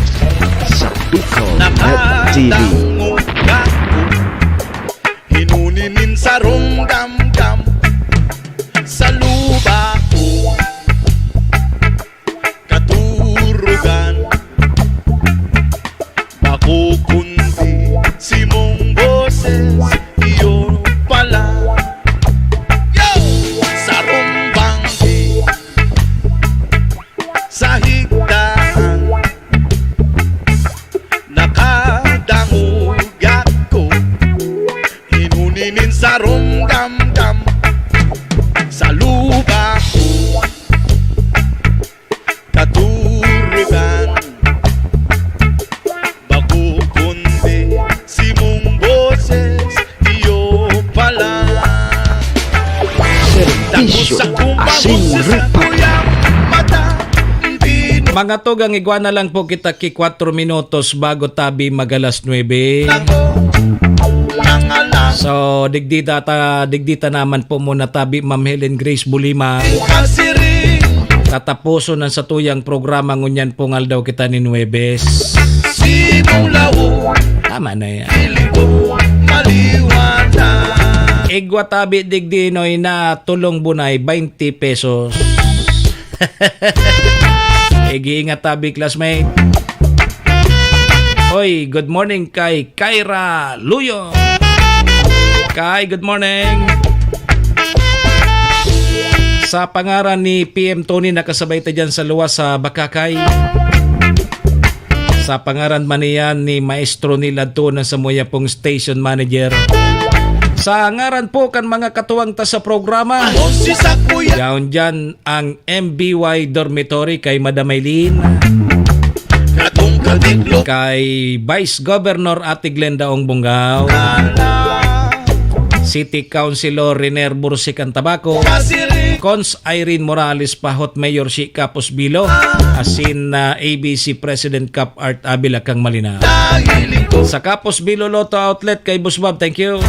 sa Bicol Net T V. Hinuni nin sarong gamgam sa luba ko. Katurugan, bako kundi simong boses, iyo pala. Yo! Sarong banggi sa higdaan, nakadangog ako. Inuni nin sarong gamgam sa luba ko. Katurugan, bako kundi simong boses, iyo pala. Serbisyo asin reparo. Mga tugang, igwa na lang po kita ki kwatro minutos bago tabi mag-alas nuebe. So, digdi ta, digdi ta naman po muna tabi, Ma'am Helen Grace Bulimang. Tataposon ang satuyang programa ngunyan pong aldaw kita nin Huwebes. Tama na yan. Igwa tabi digdi, Noy, na tulong bunay, baynte pesos. Ig-iingat tabi, classmate. Hoy, good morning kay Kyra Luyo. Kay, good morning. Sa pangaran ni P M Tony, nakasabay ta dyan sa luwas sa Bakakay. Sa pangaran man niyan ni Maestro Nilad Tuna sa muya pong station manager. Sa ngaran po kan mga katuwang ta sa programa, yaon dyan ang M B Y Dormitory kay Madam Aileen. Kay Vice Governor Ate Glenda Ong Bongao. City Councilor Riner Bursican Tabaco. Cons Irene Morales Pahot, Mayor si Kapos Bilo. Asin na A B C President Cap Art Abila kang Malinaw. Sa Kapos Bilo Lotto Outlet kay Boss Bob, thank you.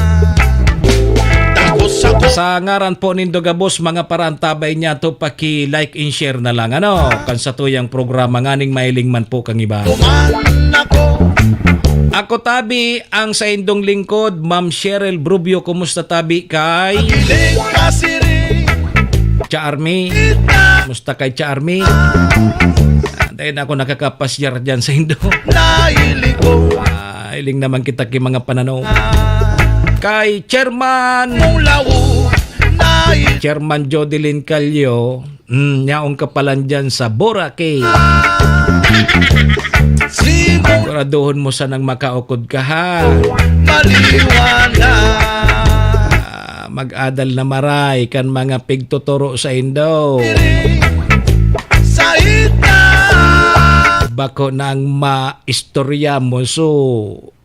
Sa ngaran po nindo gabos, mga parantabay niya to, paki-like and share na lang, ano, kan satuyang programa nganing mailing man po kang iba. Ako tabi ang saindong lingkod, Ma'am Cheryl Brubio. Kumusta tabi kay Cha Army? Kumusta kay Cha Army? Ah, dahil ako nakakapasyar dyan sa Indo. Ah, iling naman kita ki mga pananaw. Kay Chairman, Chairman Jodelin Calio, Mm, yaon ka pa lang dyan sa Boracay. Siguraduhon mo sanang makaukod ka, ha? Maliwanag. Ah, mag-adal na maray kan mga pigtuturo sa indo. Sa ita. Bako na ang maistorya mo, so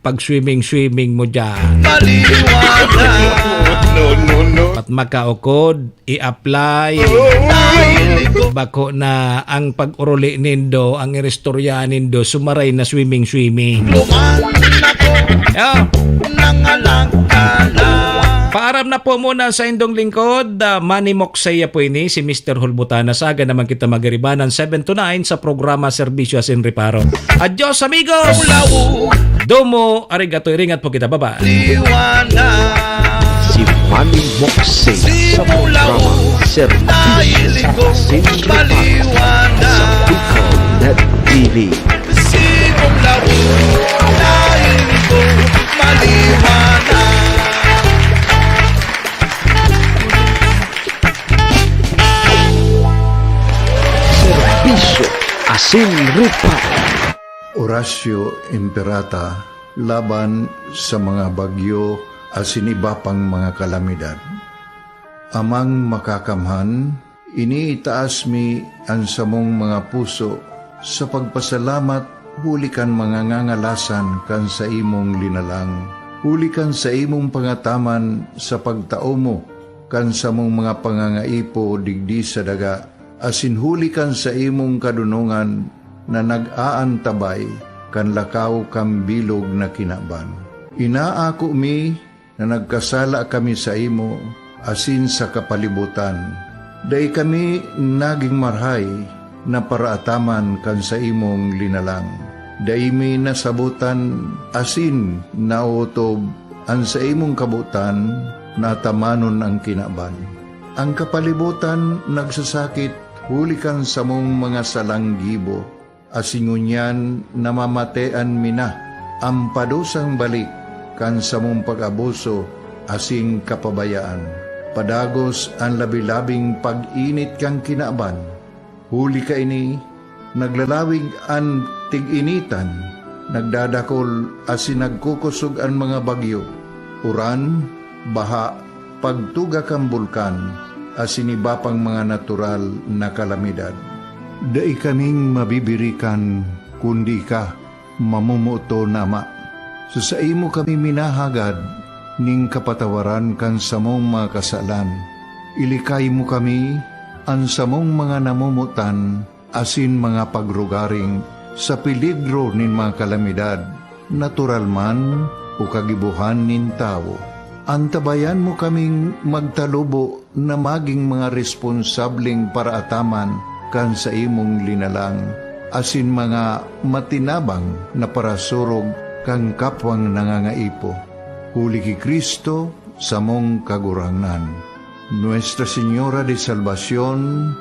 pag-swimming-swimming mo dyan. Maliwanag. No, no, no. Pat makaukod, i-apply. Bako na ang pag-uruli nindo, ang iristorya nindo, sumaray na swimming-swimming. Luman ako. Yeah. Nangalangkala. Paaram na po muna sa indong lingkod. Ah, Manny Moksaya po ini, si Mister Hulbutana. Saga naman kita magiribanan seven to nine sa programa Serbisyo Asin Reparo. Adios, amigos! Domo, arigato, iringat po kita. Bye-bye. Si Manny Moksay sa programa Serbisyo sa Asin Reparo sa Bicol Net T V. Serbisyo Asin Reparo. Oratio Imperata laban sa mga bagyo asin iba pang mga kalamidad. Amang Makakamhan, iniitaas mi an samong mga puso sa pagpasalamat huli kan mga ngangalasan kan saimong linalang, huli kan saimong pangataman sa pagtao mo kan samong mga pangangaipo digdi sa daga, asin huli kan saimong kadonongan na nag-aantabay kan lakaw kan bilog na kinaban. Inaako mi na nagkasala kami saimo asin sa kapalibotan. Dai kami nagin marahay na paraataman kan saimong linalang. Dai mi nasabotan asin naotob an saimong kabotan na atamanon an kinaban. An kapalibotan nagsasakit huli kan samong mga salang gibo, asin ngunyan namamatean mi na an padusang balik kan samong pag-abuso asin kapabayaan. Padagos an labi-labing pag-init kan kinaban. Huli kaini, naglalawig an tig-initan, nagdadakol asin nagkukosog an mga bagyo, uran, baha, pagtuga kan bulkan, asin iba pang mga natural na kalamidad. Dai kaming mabibirikan kundi ika, mamomoton na Ama. Sa saimo kami minahagad nin kapatawaran kan samong mga kasalan. Ilikay mo kami, an samong mga namomotan, asin mga pagrugaring sa peligro nin mga kalamidad, natural man o kagibohan nin tawo. Antabayan mo kaming magtalubo na magin mga responsableng paraataman kan saimong linalang, asin mga matinabang na parasurog kan kapwang nangangaipo. Huli ki Cristo, samong Kagurangnan. Nuestra Señora de Salvacion,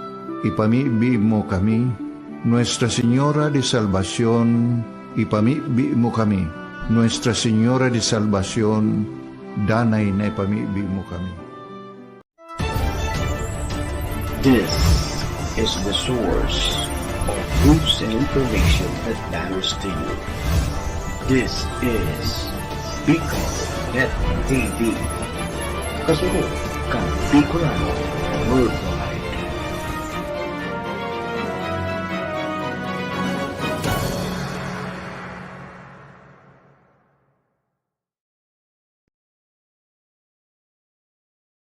ipamibi mo kami. Nuestra Señora de Salvacion, ipamibi mo kami. Nuestra Señora de Salvacion, danay na ipamibi mo kami. This is the source of news and information that matters to you. This is Bicol Net T V. Kasunod kan Bicolano World